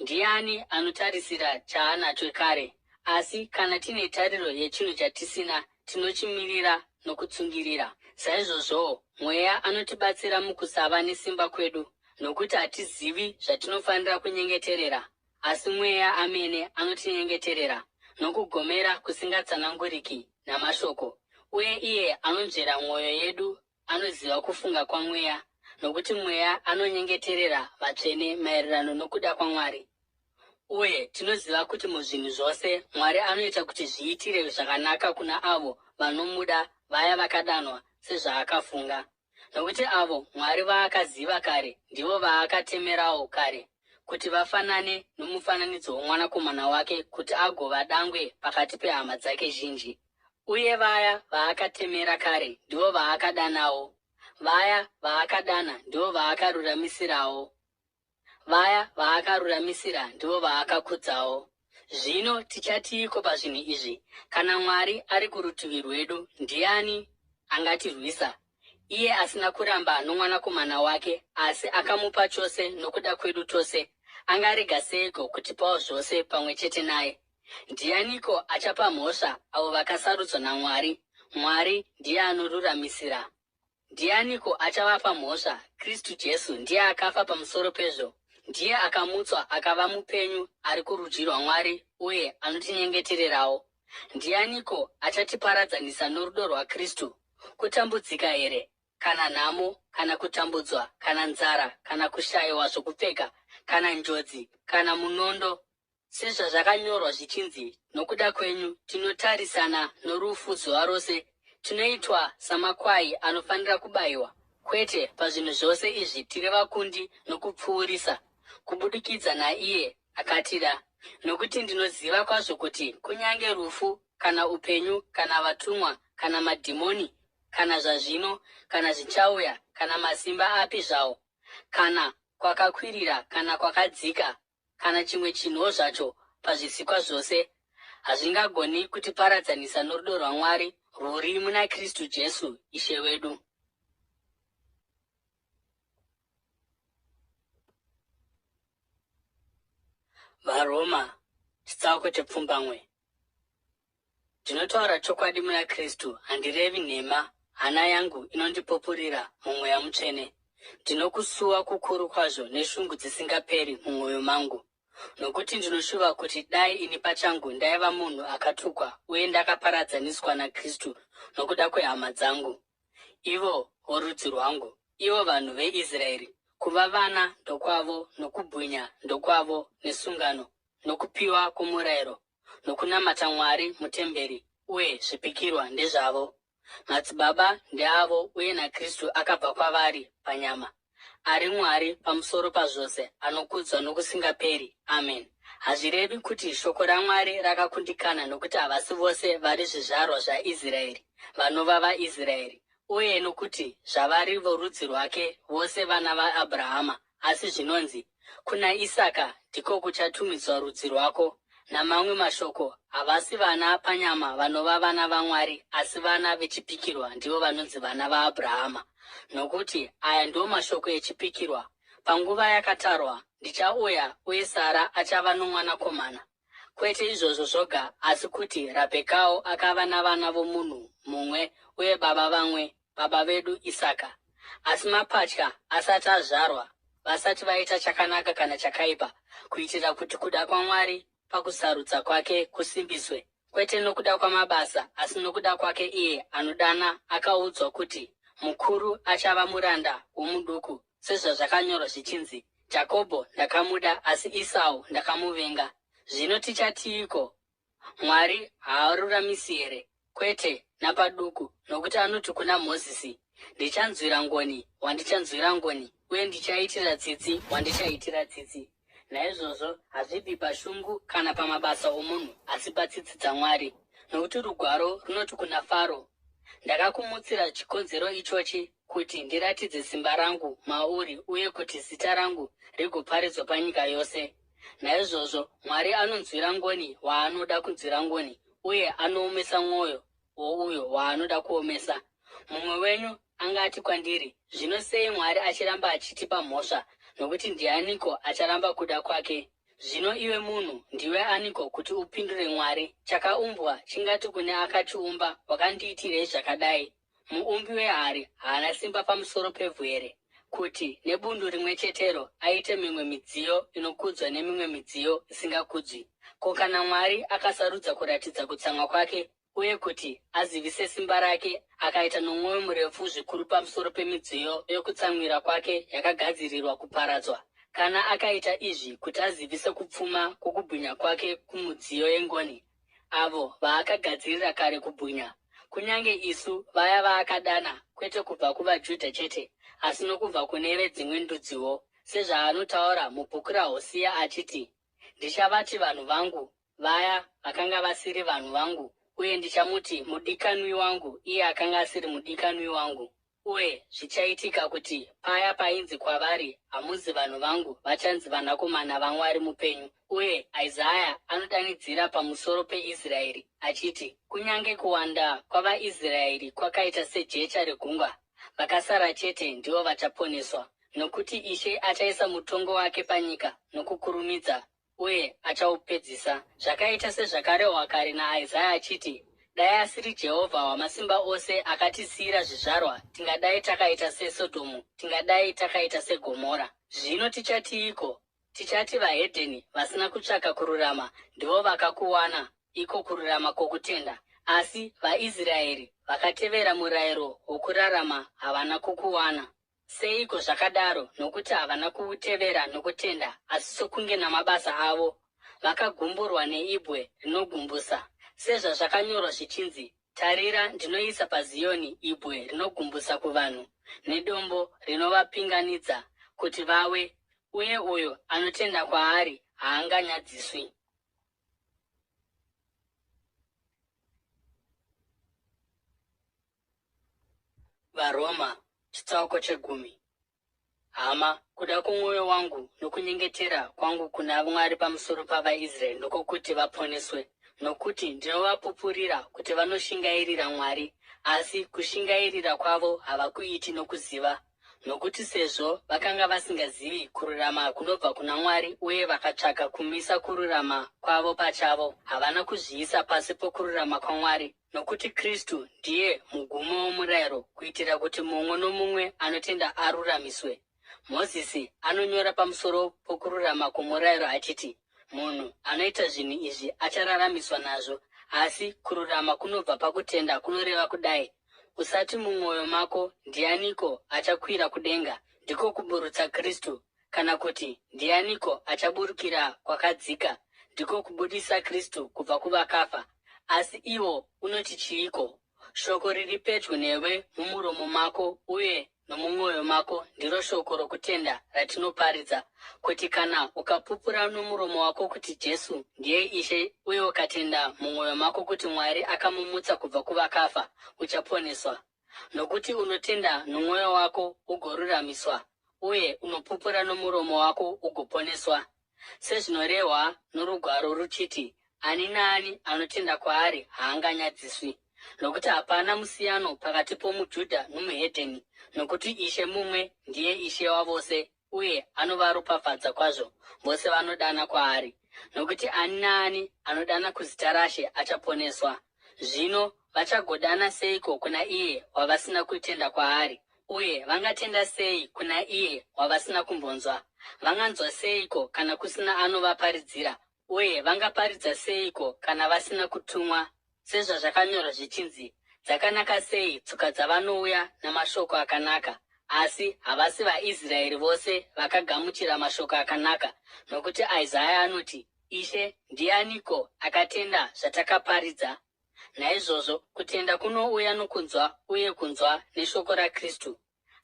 A: Ndiani anotarisira chaanacho kare? Asi kana tine tariro yechinhu chatisina, tinochimirira nokutsungirira. Saizvozvowo, Mweya anotibatsira mukusava nesimba kwedu, nokuti hatizivi zvatinofanira kunyengeterera, asi Mweya amene anotinyengeterera nokugomera kusingatsananguriki namashoko. Uye iye anonzvera mwoyo yedu anoziva kufunga kwaMweya, nokuti Mweya anonyengeterera vatsvene maererano nokuda kwaMwari. Uye tinoziva kuti muzvinhu zvose Mwari anoita kuti zviitire zvakanaka kuna avo vanomuda, vaya vakadanwa sezvaakafunga. Nokuti avo Mwari vaakaziva kare ndivo vaakatemerawo kare kuti vafanane nomufananidzo woMwanakomana wake kuti agova dangwe pakati pehama dzake zhinji. Uye vaya vaakatemera kare ndivo vaakadanawo, vaya vaakadana ndivo vaakaruramisirawo. Vaya vaakaruramisira ndivo vaakakudzawo. Zvino tichatiiko pazvinhu izvi? Kana Mwari ari kurutivi rwedu, ndiani angatirwisa? Iye asina kuramba noMwanakomana wake, asi akamupa chose nokuda kwedu tose, angarega seiko kutipawo zvose pamwe chete naye? Ndianiko achapa mhosva avo vakasarudzwa naMwari? Mwari ndiye anoruramisira. Ndianiko achavapa mhosva? Kristu Jesu ndiye akafa pamusoro pezvo. Ndiye akamutswa akava mupenyu ari kurudyi rwaMwari uye anotinyengetererawo. Ndianiko achatiparadzanisa norudo rwaKristu? Kutambudzika here, kana nhamo, kana kutambudzwa, kana nzara, kana kushayiwa zvokupfeka, kana njodzi, kana munondo? Sezvazvakanyorwa zvichinzi, Nokuda kwenyu tinotarisana norufu zuva rose, tinoitwa samakwai anofanira kubayiwa. Kwete, pazvinhu zvose izvi tiri vakundi nokupfuurisa, kubudikidza naiye akatida. Nokuti ndinoziva kwazvo kuti kunyange rufu, kana upenyu, kana vatumwa, kana madhimoni, kana zvazvino, kana zvichauya, kana masimba api zvawo, kana kwakakwirira, kana kwakadzika, kana chimwe chinhuwo zvacho pazvisikwa zvose hazvingagoni kutiparadzanisa norudo rwaMwari rwuri muna Kristu Jesu Ishe wedu. VaRoma chitsauko chepfumbamwe. Ndinotaura chokwadi muna Kristu, handirevi nhema, hana yangu inondipupurira muMweya Mutsvene. Ndinokusuwa kukuru kwazvo neshungu dzisingaperi mumwoyo mangu. Nokuti ndinoshuva kuti dai ini pachangu ndaiva munhu akatukwa uye ndakaparadzaniswa naKristu nokuda kwehama dzangu, ivo vorudzi rwangu, ivo vanhu veIsraeri, kuva vana ndokwavo, nokubwinya ndokwavo, nesungano. nokupiwa kwomurayiro, nokunamata Mwari mutemberi, uye zvipikirwa ndezvavo. Madzibaba ndeavo uye naKristu akabva kwavari panyama, ari Mwari pamusoro pazvose, anokudzwa nokusingaperi. Amen. Hazvirevi kuti shoko raMwari rakakundikana nokuti havasi vose vari zvizvarwa zvaIsraeri vanova vaIsraeri, uye nokuti zvavari vorudzi rwake vose vana vaAbrahama, asi zvinonzi, Kuna Isaka ndiko kuchatumidzwa rudzi rwako. Namamwe mashoko, havasi vana panyama vanova vana vaMwari, asi vana vechipikirwa ndivo vanonzi vana vaAbrahama. Nokuti aya ndiwo mashoko echipikirwa, Panguva yakatarwa, ndichauya, uye Sara achava nomwanakomana. Kwete izvozvo zvoga, asi kuti Rabhekawo akava navana vomunhu mumwe uye baba vamwe, baba vedu Isaka. Asi mapatya asati azvarwa, vasati vaita chakanaka kana chakaipa, kuitira kuti kuda kwaMwari pakusarudza kwake kusimbiswe, kwete nokuda kwamabasa, asi nokuda kwake iye anodana, akaudzwa kuti, Mukuru achava muranda womuduku, sezvazvakanyorwa zvichinzi, Jakobho ndakamuda, asi Isau ndakamuvenga. Zvino tichatiiko? Mwari haaruramisi here? Kwete, napaduku, nokuti anoti kuna Mozisi, Ndichanzwira ngoni wandichanzwira ngoni, uye ndichaitira tsitsi wandichaitira tsitsi. Naizvozvo hazvibvi pashungu kana pamabasa omunhu, asi patsitsi dzaMwari. Nokuti Rugwaro runoti kuna Faro, Ndakakumutsira chikonzero ichochi, kuti ndiratidze simba rangu mauri uye kuti zita rangu rigoparidzwa panyika yose. Naizvozvo Mwari anonzwira ngoni waanoda kunzwira ngoni, uye anoomesa mwoyo wouyo waanoda kuomesa. Mumwe wenyu angati kwandiri, Zvino sei Mwari achiramba achitipa mhosva? Nokuti ndianiko acharamba kuda kwake? Zvino iwe munhu, ndiwe aniko kuti upindure Mwari? Chakaumbwa chingati kune akachiumba, Wakandiitirei zvakadai? Muumbi wehari haana simba pamusoro pevhu here, kuti nebundu rimwe chetero aite mimwe midziyo inokudzwa nemimwe midziyo isingakudzwi? Ko kana Mwari akasarudza kuratidza kutsamwa kwake uye kuti azivise simba rake akaita nomwoyo murefu zvikuru pamusoro pemidziyo yokutsamwira kwake yakagadzirirwa kuparadzwa, kana akaita izvi kuti azivise kupfuma kwokubwinya kwake kumudziyo yengoni, avo vaakagadzirira kare kubwinya, kunyange isu, vaya vaakadana, kwete kubva kuvaJudha chete, asi nokubva kune veDzimwe Ndudziwo, sezvaanotaura mubhuku raHosiya achiti, Ndichavati vanhu vangu, vaya vakanga vasiri vanhu vangu, uye ndichamuti mudikanwi wangu, iye akanga asiri mudikanwi wangu. Uye zvichaitika kuti paya painzi kwavari, Hamuzi vanhu vangu, vachanzi vanakomana vaMwari mupenyu. Uye Isaya anodanidzira pamusoro peIsraeri, achiti, Kunyange kuwanda kwavaIsraeri kwakaita sejecha regungwa, vakasara chete ndivo vachaponeswa. Nokuti Ishe achaisa mutongo wake panyika nokukurumidza, uye achaupedzisa. Zvakaita sezvakarehwa kare naIsaya achiti, Dai asiri Jehovha Wamasimba Ose akatisiyira zvizvarwa, tingadai takaita seSodhomu, tingadai takaita seGomora. Zvino tichatiiko? Tichati vahedheni vasina kutsvaka kururama ndivo vakakuwana, iko kururama kwokutenda, asi vaIsraeri vakatevera murayiro wokurarama havana kukuwana. Seiko zvakadaro? Nokuti havana kuutevera nokutenda, asi sokunge namabasa avo. Vakagumburwa neibwe rinogumbusa, sezvazvakanyorwa zvichinzi, Tarira, ndinoisa paZiyoni ibwe rinogumbusa kuvanhu, nedombo rinovapinganidza kuti vawe, uye uyo anotenda kwaari haanganyadziswi. VaRoma, chitsauko chegumi. Hama, kuda kwomwoyo wangu nokunyengetera kwangu kuna Mwari pamusoro pavaIsraeri ndokwokuti vaponeswe. Nokuti ndinovapupurira kuti vanoshingairira Mwari, asi kushingairira kwavo havakuiti nokuziva. Nokuti sezvo vakanga vasingazivi kururama kunobva kuna Mwari uye vakatsvaka kumisa kururama kwavo pachavo, havana kuzviisa pasi pokururama kwaMwari. Nokuti Kristu ndiye mugumo womurayiro kuitira kuti mumwe nomumwe anotenda aruramiswe. Mozisi anonyora pamusoro pokururama kwomurayiro achiti, Munhu anoita zvinhu izvi achararamiswa nazvo. Asi kururama kunobva pakutenda kunoreva kudai, Usati mumwoyo mako, Ndianiko achakwira kudenga? Ndiko kuburutsa Kristu. Kana kuti, Ndianiko achaburukira kwakadzika? ndiko kubudisa Kristu kubva kuvakafa. Asi iwo unoti chiiko? Shoko riri pedyo newe mumuromo mako uye nomumwoyo mako ndiro shoko rokutenda ratinoparidza, kuti kana ukapupura nomuromo wako kuti Jesu ndiye Ishe uye ukatenda mumwoyo mako kuti Mwari akamumutsa kubva kuvakafa, uchaponeswa. Nokuti unotenda nomwoyo wako ugoruramiswa, uye unopupura nomuromo wako ugoponeswa. Sezvinorehwa norugwaro ruchiti, Ani naani anotenda kwaari haanganyadziswi. Nokuti hapana musiyano pakati pomuJudha nomuhedheni, nokuti Ishe mumwe ndiye Ishe wavose uye anovaropafadza kwazvo vose vanodana kwaari. Nokuti ani naani anodana kuzita raShe achaponeswa. Zvino vachagodana seiko kuna iye wavasina kutenda kwaari? Uye vangatenda sei kuna iye wavasina kumbonzwa? Vanganzwa seiko kana kusina anovaparidzira? Uye vangaparidza seiko kana vasina kutumwa? Sezvazvakanyorwa zvichinzi, Dzakanaka sei tsoka dzavanouya namashoko akanaka! Asi havasi vaIsraeri vose vakagamuchira mashoko akanaka, nokuti Isaya anoti, Ishe, ndianiko akatenda zvatakaparidza? Naizvozvo kutenda kunouya nokunzwa uye kunzwa neshoko raKristu.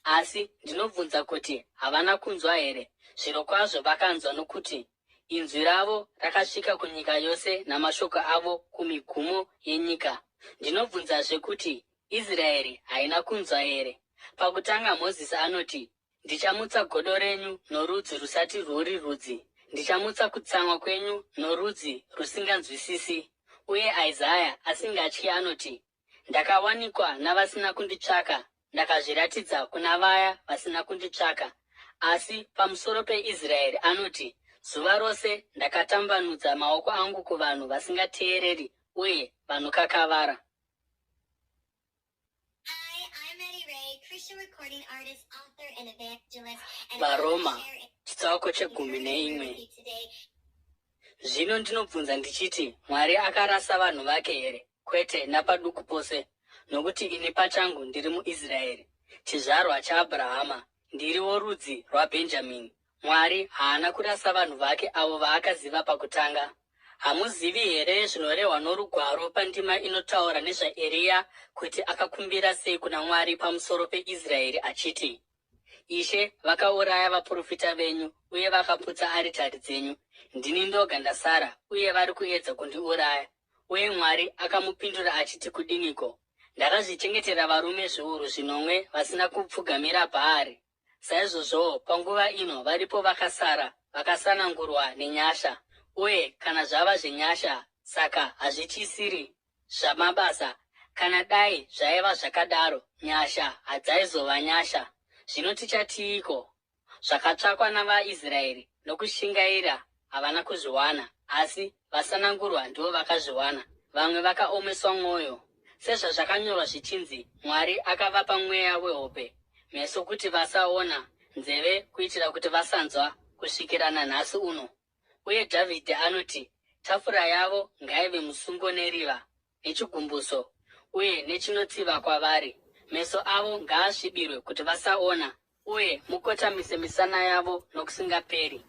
A: Asi ndinobvunza kuti, Havana kunzwa here? Zvirokwazvo vakanzwa nokuti, Inzwi ravo rakasvika kunyika yose namashoko avo kumigumo yenyika. Ndinobvunzazve kuti, Israeri haina kunzwa here? Pakutanga Mozisi anoti, Ndichamutsa godo renyu norudzi rusati rwuri rudzi, ndichamutsa kutsamwa kwenyu norudzi rusinganzwisisi. Uye Isaya asingatyi anoti, Ndakawanikwa navasina kunditsvaka, ndakazviratidza kuna vaya vasina kunditsvaka. Asi pamusoro peIsraeri anoti, Zuva rose ndakatambanudza maoko angu kuvanhu vasingateereri uye vanokakavara. VaRoma chitsauko chegumi neimwe. Zvino ndinobvunza ndichiti, Mwari akarasa vanhu vake here? Kwete napaduku pose! Nokuti ini pachangu ndiri muIsraeri, chizvarwa chaAbhurahama, ndiri worudzi rwaBhenjamini. Mwari haana kurasa vanhu vake avo vaakaziva pakutanga. Hamuzivi here zvinorehwa norugwaro pandima inotaura nezvaEriya kuti akakumbira sei kuna Mwari pamusoro peIsraeri achiti, Ishe, vakauraya vaprofita venyu uye vakaputsa aritari dzenyu. Ndini ndoga ndasara, uye vari kuedza kundiuraya. Uye Mwari akamupindura achiti kudiniko? Ndakazvichengetera varume zviuru zvinomwe vasina kupfugamira Bhaari. Saizvozvowo, panguva ino varipo vakasara, vakasanangurwa nenyasha. Uye kana zvava zvenyasha, saka hazvichisiri zvamabasa. Kana dai zvaiva zvakadaro, nyasha hadzaizova nyasha. Zvino tichatiiko? Zvakatsvakwa navaIsraeri nokushingaira havana kuzviwana, asi vasanangurwa ndivo vakazviwana. Vamwe vakaomeswa mwoyo. Sezvazvakanyorwa zvichinzi, Mwari akavapa mweya wehope, meso kuti vasaona, nzeve kuitira kuti vasanzwa, kusvikira nanhasi uno. Uye Dhavhidhi anoti, Tafura yavo ngaive musungo neriva, nechigumbuso, uye nechinotsiva kwavari. Meso avo ngaasvibirwe kuti vasaona, uye mukotamise misana yavo nokusingaperi.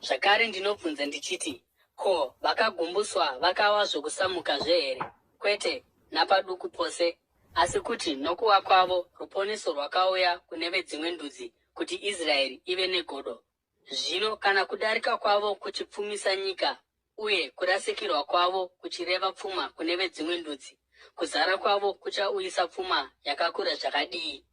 A: Zvakare ndinobvunza ndichiti, Ko, vakagumbuswa vakawa zvokusamukazve here? Kwete, napaduku pose! Asi kuti nokuwa kwavo ruponeso rwakauya kune vedzimwe ndudzi, kuti Israeri ive negodo. Zvino kana kudarika kwavo kuchipfumisa nyika, uye kurasikirwa kwavo kuchireva pfuma kune vedzimwe ndudzi, kuzara kwavo kuchauyisa pfuma yakakura zvakadii?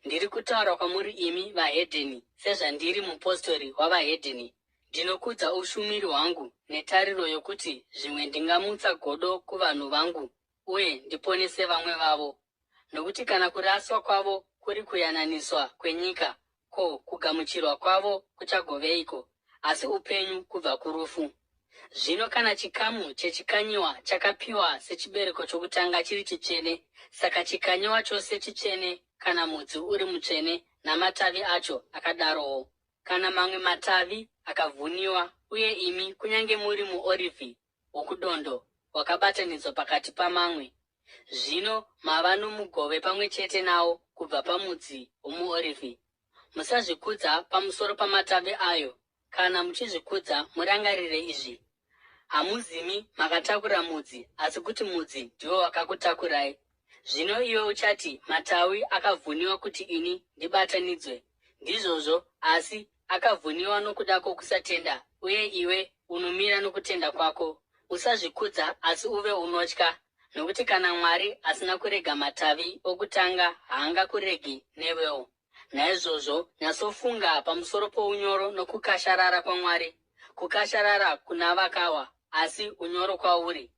A: Ndiri kutaura kwamuri imi vahedheni sezvandiri mupostori wavahedheni. Ndinokudza ushumiri hwangu netariro yokuti zvimwe ndingamutsa godo kuvanhu vangu uye ndiponese vamwe vavo. Nokuti kana kuraswa kwavo kuri kuyananiswa kwenyika, ko kugamuchirwa kwavo kuchagoveiko, asi upenyu kubva kurufu? Zvino kana chikamu chechikanyiwa chakapiwa sechibereko chokutanga chiri chitsvene, saka chikanyiwa chose chitsvene, kana mudzi uri mutsvene, namatavi acho akadarowo. Kana mamwe matavi akavhuniwa, uye imi, kunyange muri muorivhi wokudondo, wakabatanidzwa pakati pamamwe, zvino mava nomugove pamwe chete nawo kubva pamudzi womuorivhi. Musazvikudza pamusoro pamatavi ayo. Kana muchizvikudza, murangarire izvi, Hamuzimi makatakura mudzi, asi kuti mudzi ndiwo wakakutakurai. Zvino iwe uchati, Matawi akavhuniwa kuti ini ndibatanidzwe. Ndizvozvo, asi akavhuniwa nokuda kwokusatenda, uye iwe unomira nokutenda kwako. Usazvikudza, asi uve unotya, nokuti kana Mwari asina kurega matavi okutanga, haangakuregi newewo. Naizvozvo nyatsofunga pamusoro pounyoro nokukasharara kwaMwari, kukasharara kuna vakawa, asi unyoro kwauri,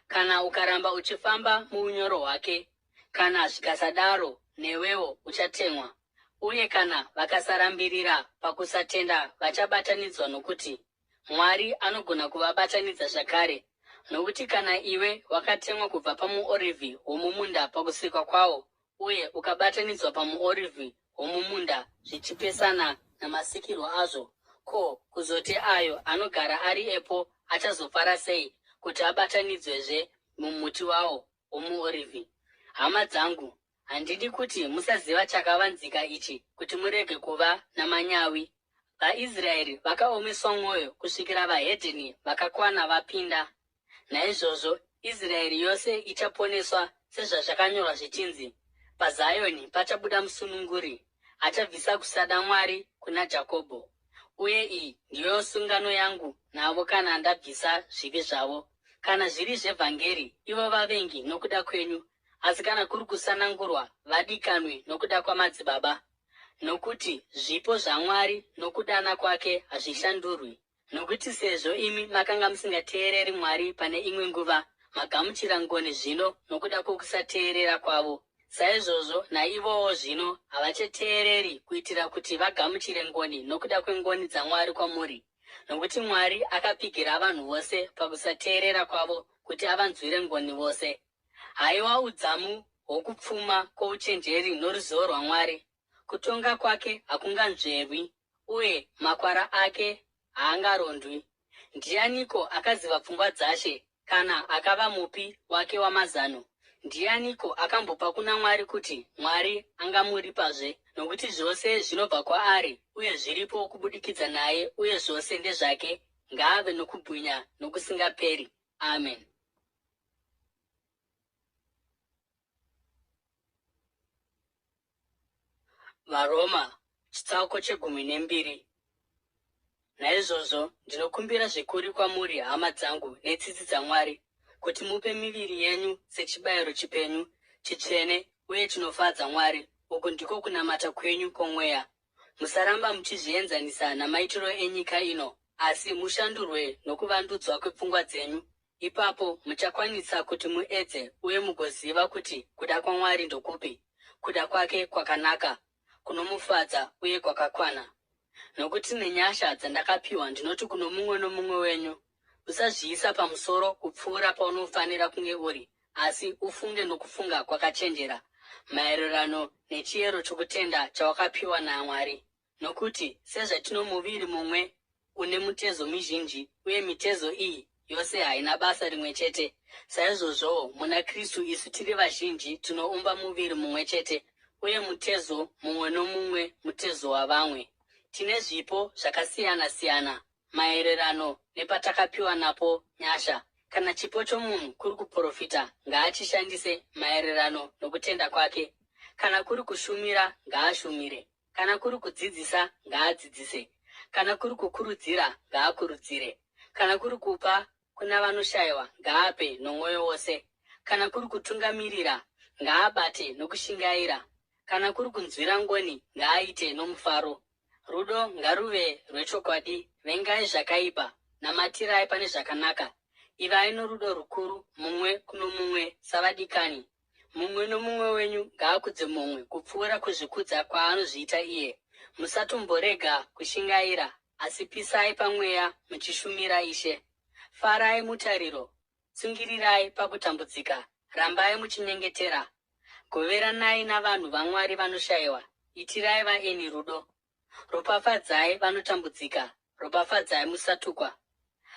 A: kana ukaramba uchifamba muunyoro hwake. Kana zvikasadaro, newewo uchatemwa. Uye kana vakasarambirira pakusatenda vachabatanidzwa nokuti Mwari anogona kuvabatanidza zvakare. Nokuti kana iwe wakatemwa kubva pamuorivhi womumunda pakusikwa kwawo, uye ukabatanidzwa pamuorivhi womumunda zvichipesana namasikirwo azvo, ko kuzoti ayo anogara ari epo achazofara sei kuti abatanidzwezve mumuti wawo womuorivhi? Hama dzangu, handidi kuti musaziva chakavanzika ichi, kuti murege kuva namanyawi. VaIsraeri vakaomeswa mwoyo kusvikira vahedheni vakakwana vapinda. Naizvozvo Israeri yose ichaponeswa sezvazvakanyorwa zvichinzi, PaZioni pachabuda musununguri, achabvisa kusada Mwari kuna Jakobho. Uye iyi ndiyo sungano yangu navo kana ndabvisa zvivi zvavo. Kana zviri zvevhangeri, ivo vavengi nokuda kwenyu, asi kana kuri kusanangurwa, vadikanwi nokuda kwamadzibaba. Nokuti zvipo zvaMwari nokudana kwake hazvishandurwi. Nokuti sezvo imi makanga musingateereri Mwari pane imwe nguva, magamuchira ngoni zvino nokuda kwokusateerera kwavo, saizvozvo naivowo zvino havachateereri kuitira kuti vagamuchire ngoni nokuda kwengoni dzaMwari kwamuri. Nokuti Mwari akapfigira vanhu vose pakusateerera kwavo kuti avanzwire ngoni vose. Haiwa udzamu hwokupfuma kwouchenjeri noruzivo rwaMwari! Kutonga kwake hakunganzverwi, uye makwara ake haangarondwi. Ndianiko akaziva pfungwa dzaShe, kana akava mupi wake wamazano? Ndianiko akambopa kuna Mwari kuti Mwari angamuripazve? Nokuti zvose zvinobva kwaari, uye zviripo kubudikidza naye, uye zvose ndezvake. Ngaave nokubwinya nokusingaperi. Amen. VaRoma chitsauko chegumi nembiri. Naizvozvo ndinokumbira zvikuru kwamuri, hama dzangu, netsitsi dzaMwari, kuti mupe miviri yenyu sechibayiro chipenyu, chitsvene uye chinofadza Mwari, uku ndiko kunamata kwenyu kwomweya. Musaramba muchizvienzanisa namaitiro enyika ino, asi mushandurwe nokuvandudzwa kwepfungwa dzenyu, Ipapo muchakwanisa kuti muedze uye mugoziva kuti kuda kwaMwari ndokupi, kuda kwake kwakanaka, kunomufadza uye kwakakwana. Nokuti nenyasha dzandakapiwa ndinoti kuno mumwe nomumwe wenyu, Usazviisa pamusoro kupfuura paunofanira kunge uri, asi ufunge nokufunga kwakachenjera, maererano nechiyero chokutenda chawakapiwa naMwari. Nokuti sezvatino muviri mumwe une mitezo mizhinji, uye mitezo iyi yose haina basa rimwe chete, saizvozvowo muna Kristu isu tiri vazhinji tinoumba muviri mumwe chete, uye mutezo mumwe nomumwe mutezo wavamwe. Tine zvipo zvakasiyana-siyana maererano nepatakapiwa napo nyasha. Kana chipo chomunhu kuri kuprofita, ngaachishandise maererano nokutenda kwake. Kana kuri kushumira, ngaashumire. Kana kuri kudzidzisa, ngaadzidzise. Kana kuri kukurudzira, ngaakurudzire. Kana kuri kupa kuna vanoshayiwa, ngaape nomwoyo wose. Kana kuri kutungamirira, ngaabate nokushingaira. Kana kuri kunzwira ngoni, ngaaite nomufaro. Rudo ngaruve rwechokwadi, vengai zvakaipa, namatirai pane zvakanaka. Ivai norudo rukuru mumwe kuno mumwe savadikani. Mumwe nomumwe wenyu ngaakudze mumwe kupfuura kuzvikudza kwaanozviita iye. Musatomborega kushingaira, asi pisai pamweya muchishumira Ishe. Farai mutariro, tsungirirai pakutambudzika, rambai muchinyengetera. Goveranai navanhu vaMwari vanoshayiwa, itirai vaeni rudo. Ropafadzai vanotambudzika, ropafadzai musatukwa.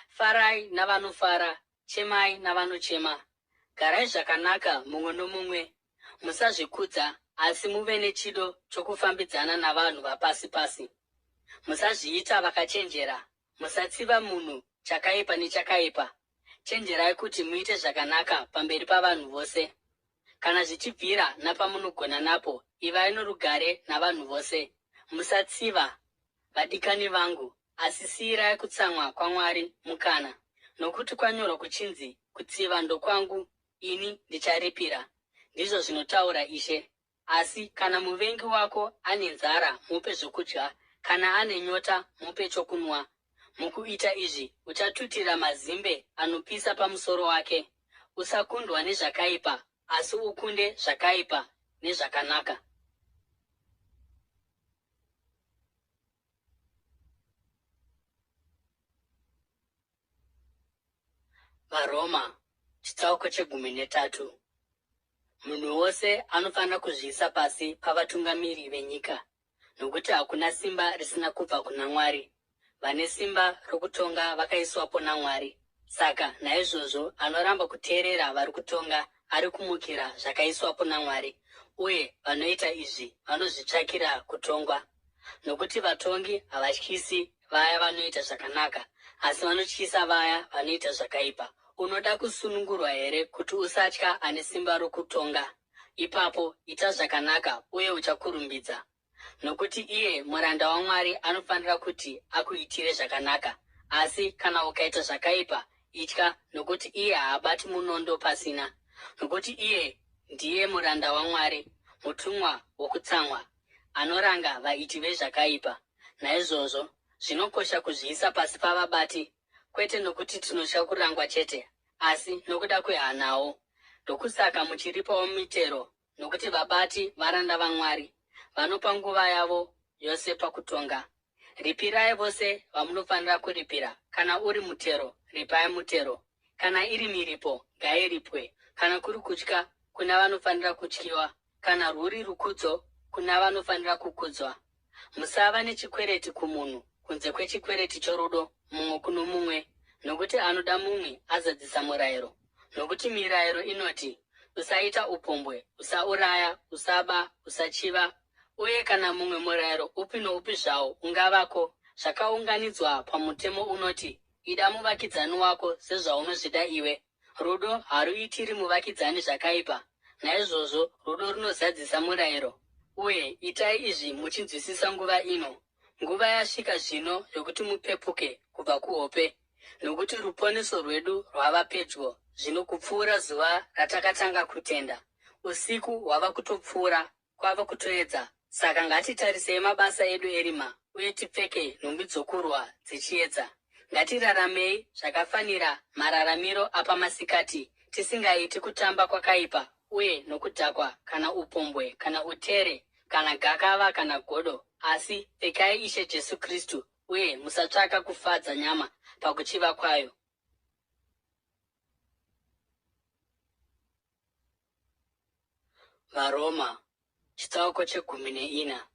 A: Farai navanofara, chemai navanochema. Garai zvakanaka mumwe nomumwe. Musazvikudza, asi muve nechido chokufambidzana navanhu vapasi pasi. Musazviita vakachenjera, musatsiva munhu. chakaipa nechakaipa. Chenjerai kuti muite zvakanaka pamberi pavanhu vose. Kana zvichibvira napamunogona napo, ivai norugare navanhu vose. Musatsiva, vadikani vangu, asi siyirai kutsamwa kwaMwari mukana. Nokuti kwanyorwa kuchinzi, Kutsiva ndokwangu, ini ndicharipira, ndizvo zvinotaura Ishe. Asi kana muvengi wako ane nzara, mupe zvokudya, kana ane nyota, mupe chokunwa. Mukuita izvi, uchatutira mazimbe anopisa pamusoro wake. Usakundwa nezvakaipa, asi ukunde zvakaipa nezvakanaka. VaRoma, chitsauko chegumi netatu. Munhu wose anofanira kuzviisa pasi pavatungamiri venyika, nokuti hakuna simba risina kubva kuna Mwari. Vane simba rokutonga vakaiswapo naMwari. Saka naizvozvo anoramba kuteerera vari kutonga ari kumukira zvakaiswapo naMwari, uye vanoita izvi vanozvitsvakira kutongwa. Nokuti vatongi havatyisi vaya vanoita zvakanaka, asi vanotyisa vaya vanoita zvakaipa. Unoda kusunungurwa here kuti usatya ane simba rokutonga? Ipapo ita zvakanaka uye uchakurumbidza. Nokuti iye muranda waMwari anofanira kuti akuitire zvakanaka. Asi kana ukaita zvakaipa, itya, nokuti iye haabati munondo pasina. Nokuti iye ndiye muranda waMwari, mutumwa wokutsamwa, anoranga vaiti vezvakaipa. Naizvozvo, zvinokosha kuzviisa pasi pavabati, kwete nokuti tinotya kurangwa chete, asi nokuda kwehanawo. Ndokusaka muchiripawo mitero, nokuti vabati varanda vaMwari, vanopa nguva yavo yose pakutonga. Ripirai vose vamunofanira kuripira, kana uri mutero, ripai mutero, kana iri miripo, ngairipwe, kana kuri kutya, kuna vanofanira kutyiwa, kana rwuri rukudzo, kuna vanofanira kukudzwa. Musava nechikwereti kumunhu, kunze kwechikwereti chorudo mumwe kuno mumwe, nokuti anoda mumwe azadzisa murayiro. Nokuti mirayiro inoti, Usaita upombwe, usauraya, usaba, usachiva, uye kana mumwe murayiro upi noupi zvawo ungavako, zvakaunganidzwa pamutemo unoti, Ida muvakidzani wako sezvaunozvida iwe. Rudo haruitiri muvakidzani zvakaipa, naizvozvo rudo runozadzisa murayiro. Uye itai izvi muchinzwisisa nguva ino. Nguva yasvika zvino yokuti mupepuke kubva kuhope, nokuti ruponeso rwedu rwava pedyo zvino kupfuura zuva ratakatanga kutenda. Usiku hwava kutopfuura, kwava kutoedza, saka ngatitarisei mabasa edu erima uye tipfeke nhumbi dzokurwa dzechiedza. Ngatiraramei zvakafanira mararamiro apamasikati, tisingaiti kutamba kwakaipa uye nokudhakwa kana upombwe kana utere kana gakava kana godo, asi pfekai Ishe Jesu Kristu uye musatsvaka kufadza nyama pakuchiva kwayo. VaRoma, chitsauko chegumi neina.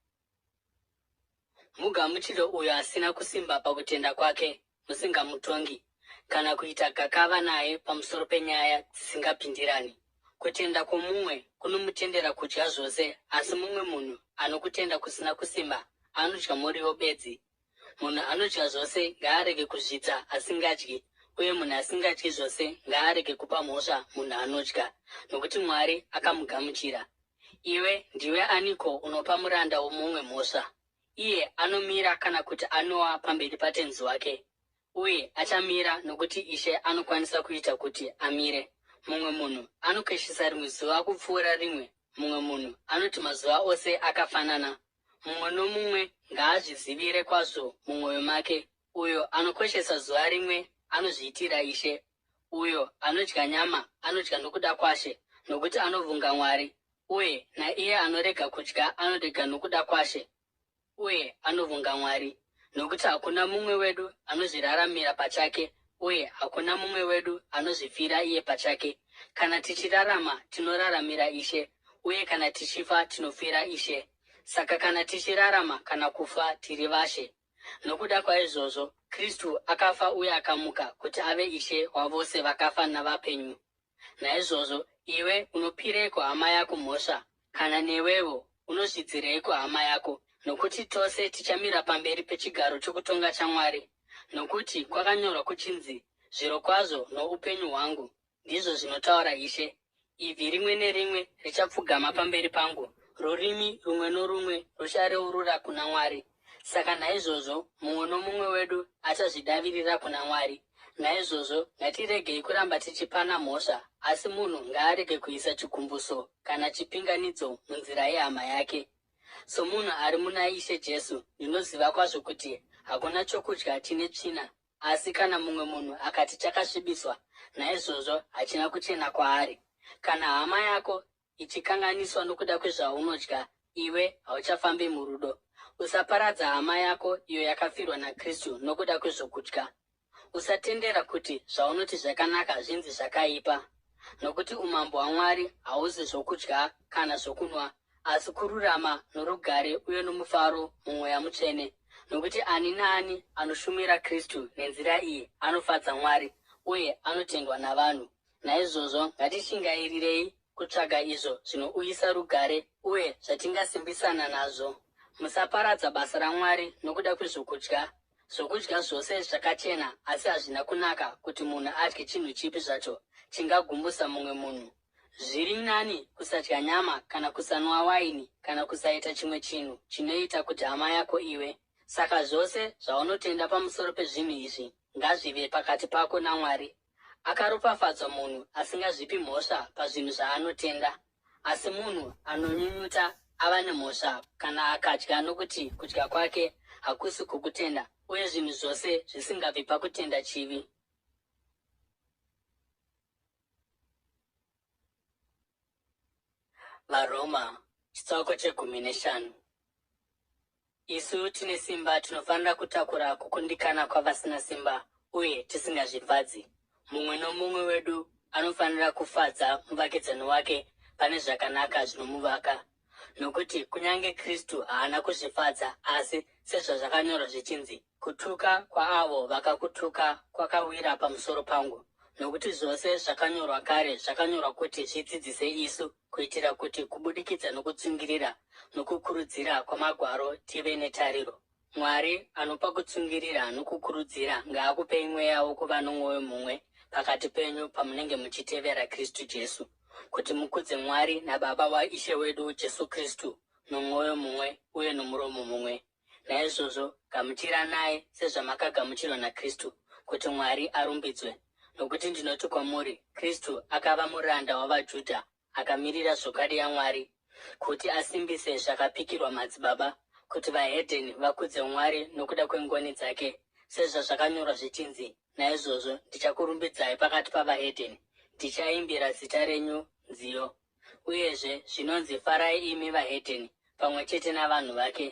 A: Mugamuchire uyo asina kusimba pakutenda kwake, musingamutongi, kana kuita gakava naye pamusoro penyaya dzisingapindirani. Kutenda kwomumwe kunomutendera kudya zvose, asi mumwe munhu anokutenda kusina kusimba anodya muriwo bedzi. Munhu anodya zvose ngaarege kuzvidza asingadyi, uye munhu asingadyi zvose ngaarege kupa mhosva munhu anodya, nokuti Mwari akamugamuchira. Iwe ndiwe aniko unopa muranda womumwe mhosva? Iye anomira kana kuti anowa pamberi patenzi wake, uye achamira nokuti Ishe anokwanisa kuita kuti amire. Mumwe munhu anokoshesa rimwe zuva kupfuura rimwe, mumwe munhu anoti mazuva ose akafanana. Mumwe nomumwe ngaazvizivire kwazvo mumwoyo make. Uyo anokoshesa zuva rimwe anozviitira Ishe. Uyo anodya nyama anodya nokuda kwaShe, nokuti anovonga Mwari, uye naiye anorega kudya anorega nokuda kwaShe, uye anovonga Mwari. Nokuti hakuna mumwe wedu anozviraramira pachake, uye hakuna mumwe wedu anozvifira iye pachake. Kana tichirarama, tinoraramira Ishe, uye kana tichifa, tinofira Ishe. Saka kana tichirarama kana kufa, tiri vaShe. Nokuda kwaizvozvo, Kristu akafa uye akamuka kuti ave Ishe wavose vakafa navapenyu. Naizvozvo, iwe unopireiko hama yako mhosva? Kana newewo unozvidzireiko hama yako? Nokuti tose tichamira pamberi pechigaro chokutonga chaMwari. Nokuti kwakanyorwa kuchinzi, Zvirokwazvo noupenyu hwangu, ndizvo zvinotaura Ishe, ibvi rimwe nerimwe richapfugama pamberi pangu, rurimi rumwe norumwe ruchareurura kuna Mwari. Saka naizvozvo mumwe nomumwe wedu achazvidavirira kuna Mwari. Naizvozvo ngatiregei kuramba tichipana mhosva, asi munhu ngaarege kuisa chigumbuso kana chipinganidzo munzira yehama yake. Somunhu ari muna Ishe Jesu, ndinoziva kwazvo kuti hakuna chokudya chine tsvina, asi kana mumwe munhu akati chakasvibiswa, naizvozvo hachina kuchena kwaari. Kana hama yako ichikanganiswa nokuda kwezvaunodya, iwe hauchafambi murudo. Usaparadza hama yako iyo yakafirwa naKristu nokuda kwezvokudya. Usatendera kuti zvaunoti zvakanaka zvinzi zvakaipa, nokuti umambo hwaMwari hauzi zvokudya kana zvokunwa, asi kururama norugare uye nomufaro muMweya Mutsvene. Nokuti ani naani anoshumira Kristu nenzira iyi anofadza Mwari uye anotendwa navanhu. Naizvozvo ngatishingairirei kutsvaga izvo zvinouyisa rugare uye zvatingasimbisana nazvo. Musaparadza basa raMwari nokuda kwezvokudya. Zvokudya zvose zvakachena, asi hazvina kunaka kuti munhu adye chinhu chipi zvacho chingagumbusa mumwe munhu. Zviri nani kusadya nyama kana kusanwa waini kana kusaita chimwe chinhu chinoita kuti hama yako iwe. Saka zvose zvaunotenda pamusoro pezvinhu izvi ngazvive pakati pako naMwari. Akaropafadzwa munhu asingazvipi mhosva pazvinhu zvaanotenda. Asi munhu anonyunyuta ava nemhosva kana akadya nokuti kudya kwake hakusi kwokutenda, uye zvinhu zvose zvisingabvi pakutenda chivi. VaRoma chitsauko chegumi neshanu. Isu tine simba tinofanira kutakura kukundikana kwavasina simba uye tisingazvifadzi. Mumwe nomumwe wedu anofanira kufadza muvakidzani wake pane zvakanaka zvinomuvaka. Nokuti kunyange Kristu haana kuzvifadza asi sezvazvakanyorwa zvichinzi, Kutuka kwaavo vakakutuka kwakawira pamusoro pangu. Nokuti zvose zvakanyorwa kare zvakanyorwa kuti zvidzidzise isu, kuitira kuti kubudikidza nokutsungirira nokukurudzira kwaMagwaro tive netariro. Mwari anopa kutsungirira nokukurudzira ngaakupei mweya wokuva nomwoyo mumwe pakati penyu pamunenge muchitevera Kristu Jesu, kuti mukudze Mwari naBaba waIshe wedu Jesu Kristu nomwoyo mumwe uye nomuromo mumwe. Naizvozvo gamuchiranai sezvamakagamuchirwa naKristu, kuti Mwari arumbidzwe. Nokuti ndinoti kwamuri, Kristu akava muranda wavaJudha akamirira zvokwadi yaMwari, kuti asimbise zvakapikirwa madzibaba, kuti vahedheni vakudze Mwari nokuda kwengoni dzake, sezvazvakanyorwa zvichinzi, Naizvozvo ndichakurumbidzai pakati pavahedheni, ndichaimbira zita renyu nziyo. Uyezve zvinonzi, Farai imi vahedheni, pamwe chete navanhu vake.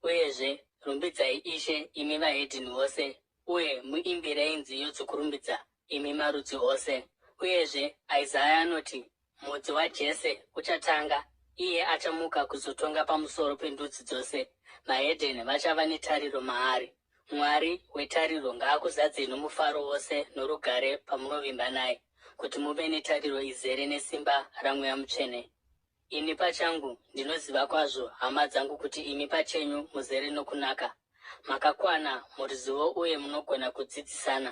A: Uyezve, Rumbidzai Ishe, imi vahedheni vose, uye muimbirei nziyo dzokurumbidza, imi marudzi ose. Uyezve, Isaya anoti, Mudzi waJese uchatanga, iye achamuka kuzotonga pamusoro pendudzi dzose, vahedheni vachava netariro maari. Mwari wetariro ngaakuzadzei nomufaro wose norugare pamunovimba naye, kuti muve netariro izere nesimba raMweya Mutsvene. Ini pachangu ndinoziva kwazvo, hama dzangu, kuti imi pachenyu muzere nokunaka, makakwana muruzivo uye munogona kudzidzisana.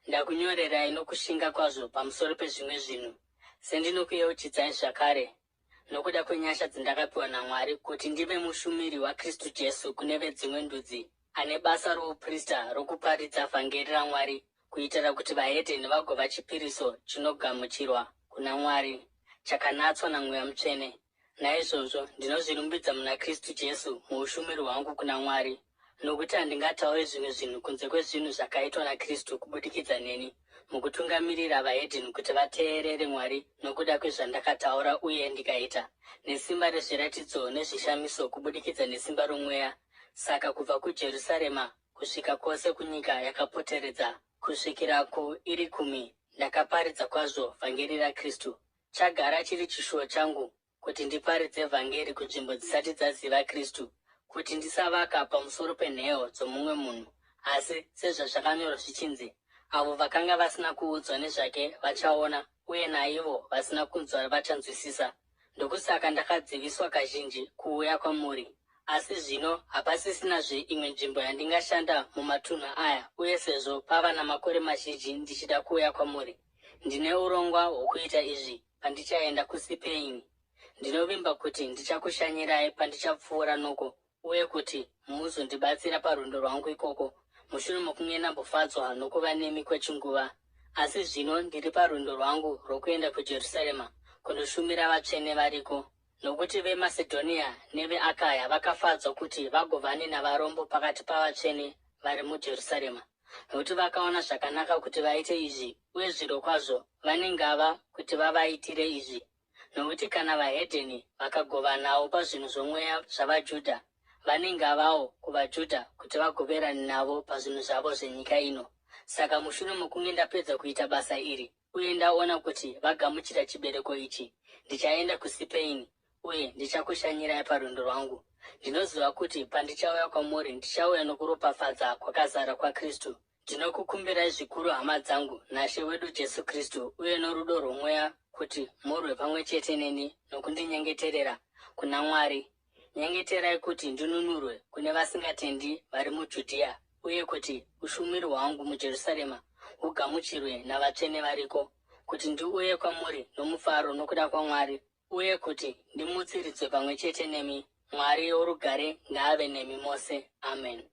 A: Ndakunyorerai nokushinga kwazvo pamusoro pezvimwe zvinhu, sendinokuyeuchidzai zvakare, nokuda kwenyasha dzindakapiwa naMwari kuti ndive mushumiri waKristu Jesu kune vedzimwe ndudzi, ane basa rouprista rokuparidza vhangeri raMwari, kuitira kuti vahedheni vagova chipiriso chinogamuchirwa kuna Mwari, chakanatswa naMweya Mutsvene. Naizvozvo ndinozvirumbidza muna Kristu Jesu muushumiri hwangu kuna Mwari, nokuti handingatauri zvimwe zvinhu kunze kwezvinhu zvakaitwa naKristu kubudikidza neni, mukutungamirira vahedheni kuti vateerere Mwari nokuda kwezvandakataura uye ndikaita, nesimba rezviratidzo nezvishamiso kubudikidza nesimba roMweya, saka kubva kuJerusarema kusvika kwose kunyika yakapoteredza, kusvikira kuIrikumi, ndakaparidza kwazvo vhangeri raKristu. Chagara chiri chishuwo changu kuti ndiparidze vhangeri kunzvimbo dzisati dzaziva Kristu, kuti ndisavaka pamusoro penheyo dzomumwe munhu, asi sezvazvakanyorwa zvichinzi, Avo vakanga vasina kuudzwa nezvake vachaona, uye naivo vasina kunzwa vachanzwisisa. Ndokusaka ndakadziviswa kazhinji kuuya kwamuri. Asi zvino hapasisinazve imwe nzvimbo yandingashanda mumatunhu aya, uye sezvo pava namakore mazhinji ndichida kuuya kwamuri, ndine urongwa hwokuita izvi pandichaenda kuSipeini. Ndinovimba kuti ndichakushanyirai pandichapfuura noko uye kuti muzondibatsira parwendo rwangu ikoko, mushure mokunge ndambofadzwa nokuva nemi kwechinguva. Asi zvino ndiri parwendo rwangu rwokuenda kuJerusarema kundoshumira vatsvene variko. Nokuti veMasedhonia neveAkaya vakafadzwa kuti vagovane navarombo pakati pavatsvene vari muJerusarema, nokuti vakaona zvakanaka kuti vaite izvi, uye zvirokwazvo vane ngava kuti vavaitire izvi. Nokuti kana vahedheni vakagovanawo pazvinhu zvomweya zvavaJudha, vane ngavawo kuvaJudha kuti vagoverane navo pazvinhu zvavo zvenyika ino. Saka mushure mokunge ndapedza kuita basa iri, uye ndaona kuti vagamuchira chibereko ichi, ndichaenda kuSipeini uye ndichakushanyirai parwendo rwangu. Ndinoziva kuti pandichauya kwamuri, ndichauya nokuropafadza kwakazara kwaKristu. Ndinokukumbirai zvikuru, hama dzangu, naShe wedu Jesu Kristu uye norudo rwoMweya, kuti murwe pamwe chete neni nokundinyengeterera kuna Mwari. Nyengeterai kuti ndinunurwe kune vasingatendi vari muJudhea uye kuti ushumiri hwangu muJerusarema hugamuchirwe navatsvene variko, kuti ndiuye kwamuri nomufaro nokuda kwaMwari uye kuti ndimutsiridzwe pamwe chete nemi. Mwari worugare ngaave nemi mose. Ameni.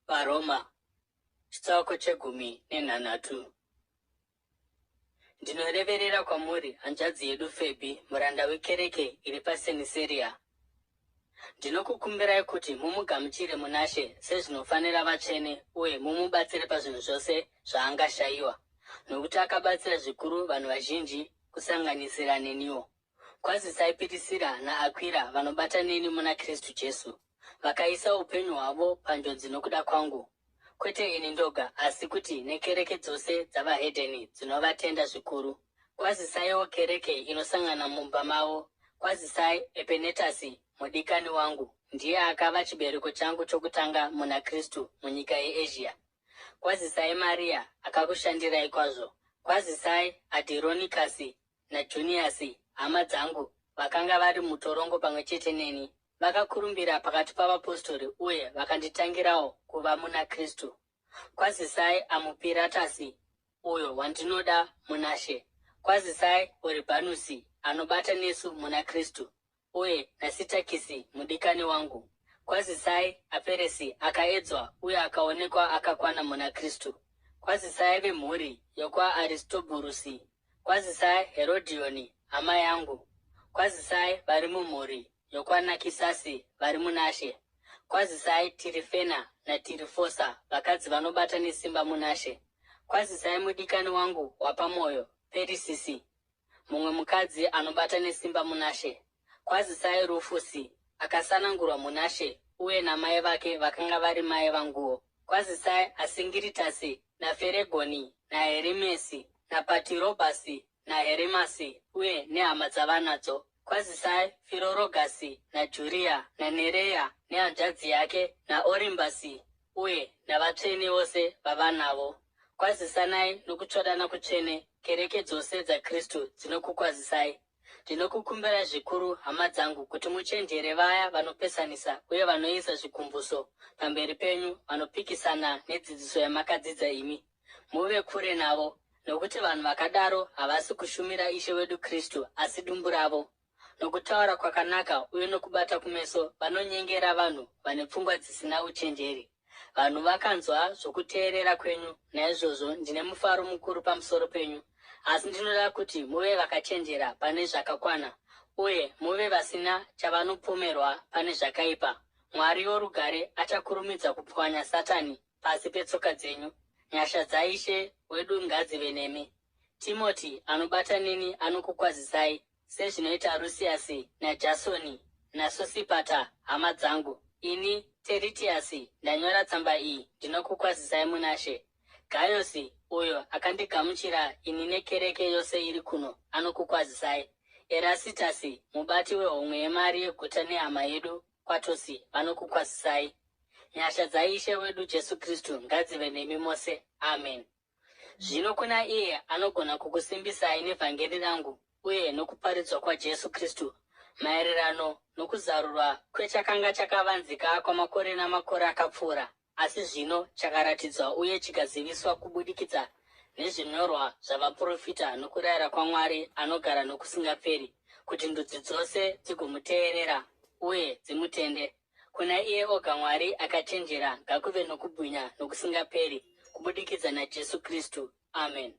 A: VaRoma chitsauko chegumi nenhanhatu. Ndinoreverera kwamuri hanzvadzi yedu Febhi, muranda wekereke iri paSeniseria. Ndinokukumbirai kuti mumugamuchire munaShe sezvinofanira vatsvene uye mumubatsire pazvinhu zvose zvaangashayiwa, nokuti akabatsira zvikuru vanhu vazhinji kusanganisira neniwo. Kwazisai Pirisira naAkwira vanobata neni muna Kristu Jesu, vakaisa upenyu hwavo panjodzi nokuda kwangu, kwete ini ndoga, asi kuti nekereke dzose dzavahedheni dzinovatenda zvikuru. Kwazisaiwo kereke inosangana mumba mavo. Kwazisai Epenetasi mudikani wangu, ndiye akava chibereko changu chokutanga muna Kristu munyika yeEzhia. Kwazisai Maria akakushandirai kwazvo. Kwazisai Adhironikasi naJuniasi, hama dzangu, vakanga vari mutorongo pamwe chete neni, vakakurumbira pakati pavapostori uye vakanditangirawo kuva muna Kristu. Kwazisai Amupiratasi, uyo wandinoda munaShe. Kwazisai Uribhanusi, anobata nesu muna Kristu, uye naSitakisi mudikani wangu. Kwazisai Aperesi, akaedzwa uye akaonekwa akakwana muna Kristu. Kwazisai vemhuri yokwaAristobhurusi. Kwazisai Herodhioni, hama yangu. Kwazisai vari mumhuri yokwaNakisasi vari munaShe. Kwazisai Tirifena naTirifosa, vakadzi vanobata nesimba munaShe. Kwazisai mudikani wangu wapamwoyo, Perisisi, mumwe mukadzi anobata nesimba munaShe. Kwazisai Rufusi, akasanangurwa munaShe uye namai vake vakanga vari mai vanguwo. Kwazisai Asingiritasi naFeregoni naHerimesi naPatirobhasi naHerimasi uye nehama dzavanadzo. Kwazisai Firorogasi naJuria naNereya nehanzvadzi yake naOrimbasi uye navatsvene vose vavanavo. Kwazisanai nokutsvodana kutsvene. Kereke dzose dzaKristu dzinokukwazisai. Ndinokukumbirai zvikuru, hama dzangu, kuti muchenjere vaya vanopesanisa uye vanoisa zvigumbuso pamberi penyu, vanopikisana nedzidziso yamakadzidza imi. Muve kure navo, nokuti vanhu vakadaro havasi kushumira Ishe wedu Kristu, asi dumbu ravo. Nokutaura kwakanaka uye nokubata kumeso vanonyengera vanhu vane pfungwa dzisina uchenjeri. Vanhu vakanzwa zvokuteerera kwenyu, naizvozvo ndine mufaro mukuru pamusoro penyu. Asi ndinoda kuti muve vakachenjera pane zvakakwana, uye muve vasina chavanopomerwa pane zvakaipa. Mwari worugare achakurumidza kupwanya Satani pasi petsoka dzenyu. Nyasha dzaIshe wedu ngadzive nemi. Timoti anobata neni anokukwazisai, sezvinoita Rusiasi naJasoni naSosipata hama dzangu. Ini, Teritiasi, ndanyora tsamba iyi, ndinokukwazisai munaShe. Gayosi, uyo akandigamuchira ini nekereke yose iri kuno, anokukwazisai. Erasitasi, mubati wehomwe yemari yeguta nehama yedu Kwatosi, vanokukwazisai. Nyasha dzaIshe wedu Jesu Kristu ngadzive nemi mose. Ameni. Zvino kuna iye anogona kukusimbisai nevhangeri rangu uye nokuparidzwa kwaJesu Kristu, maererano nokuzarurwa kwechakanga chakavanzika kwamakore namakore akapfuura, asi zvino chakaratidzwa uye chikaziviswa kubudikidza nezvinyorwa zvavaprofita nokurayira kwaMwari anogara nokusingaperi, kuti ndudzi dzose dzigomuteerera uye dzimutende. Kuna iye oga Mwari akachenjera ngakuve nokubwinya nokusingaperi kubudikidza naJesu Kristu. Amen.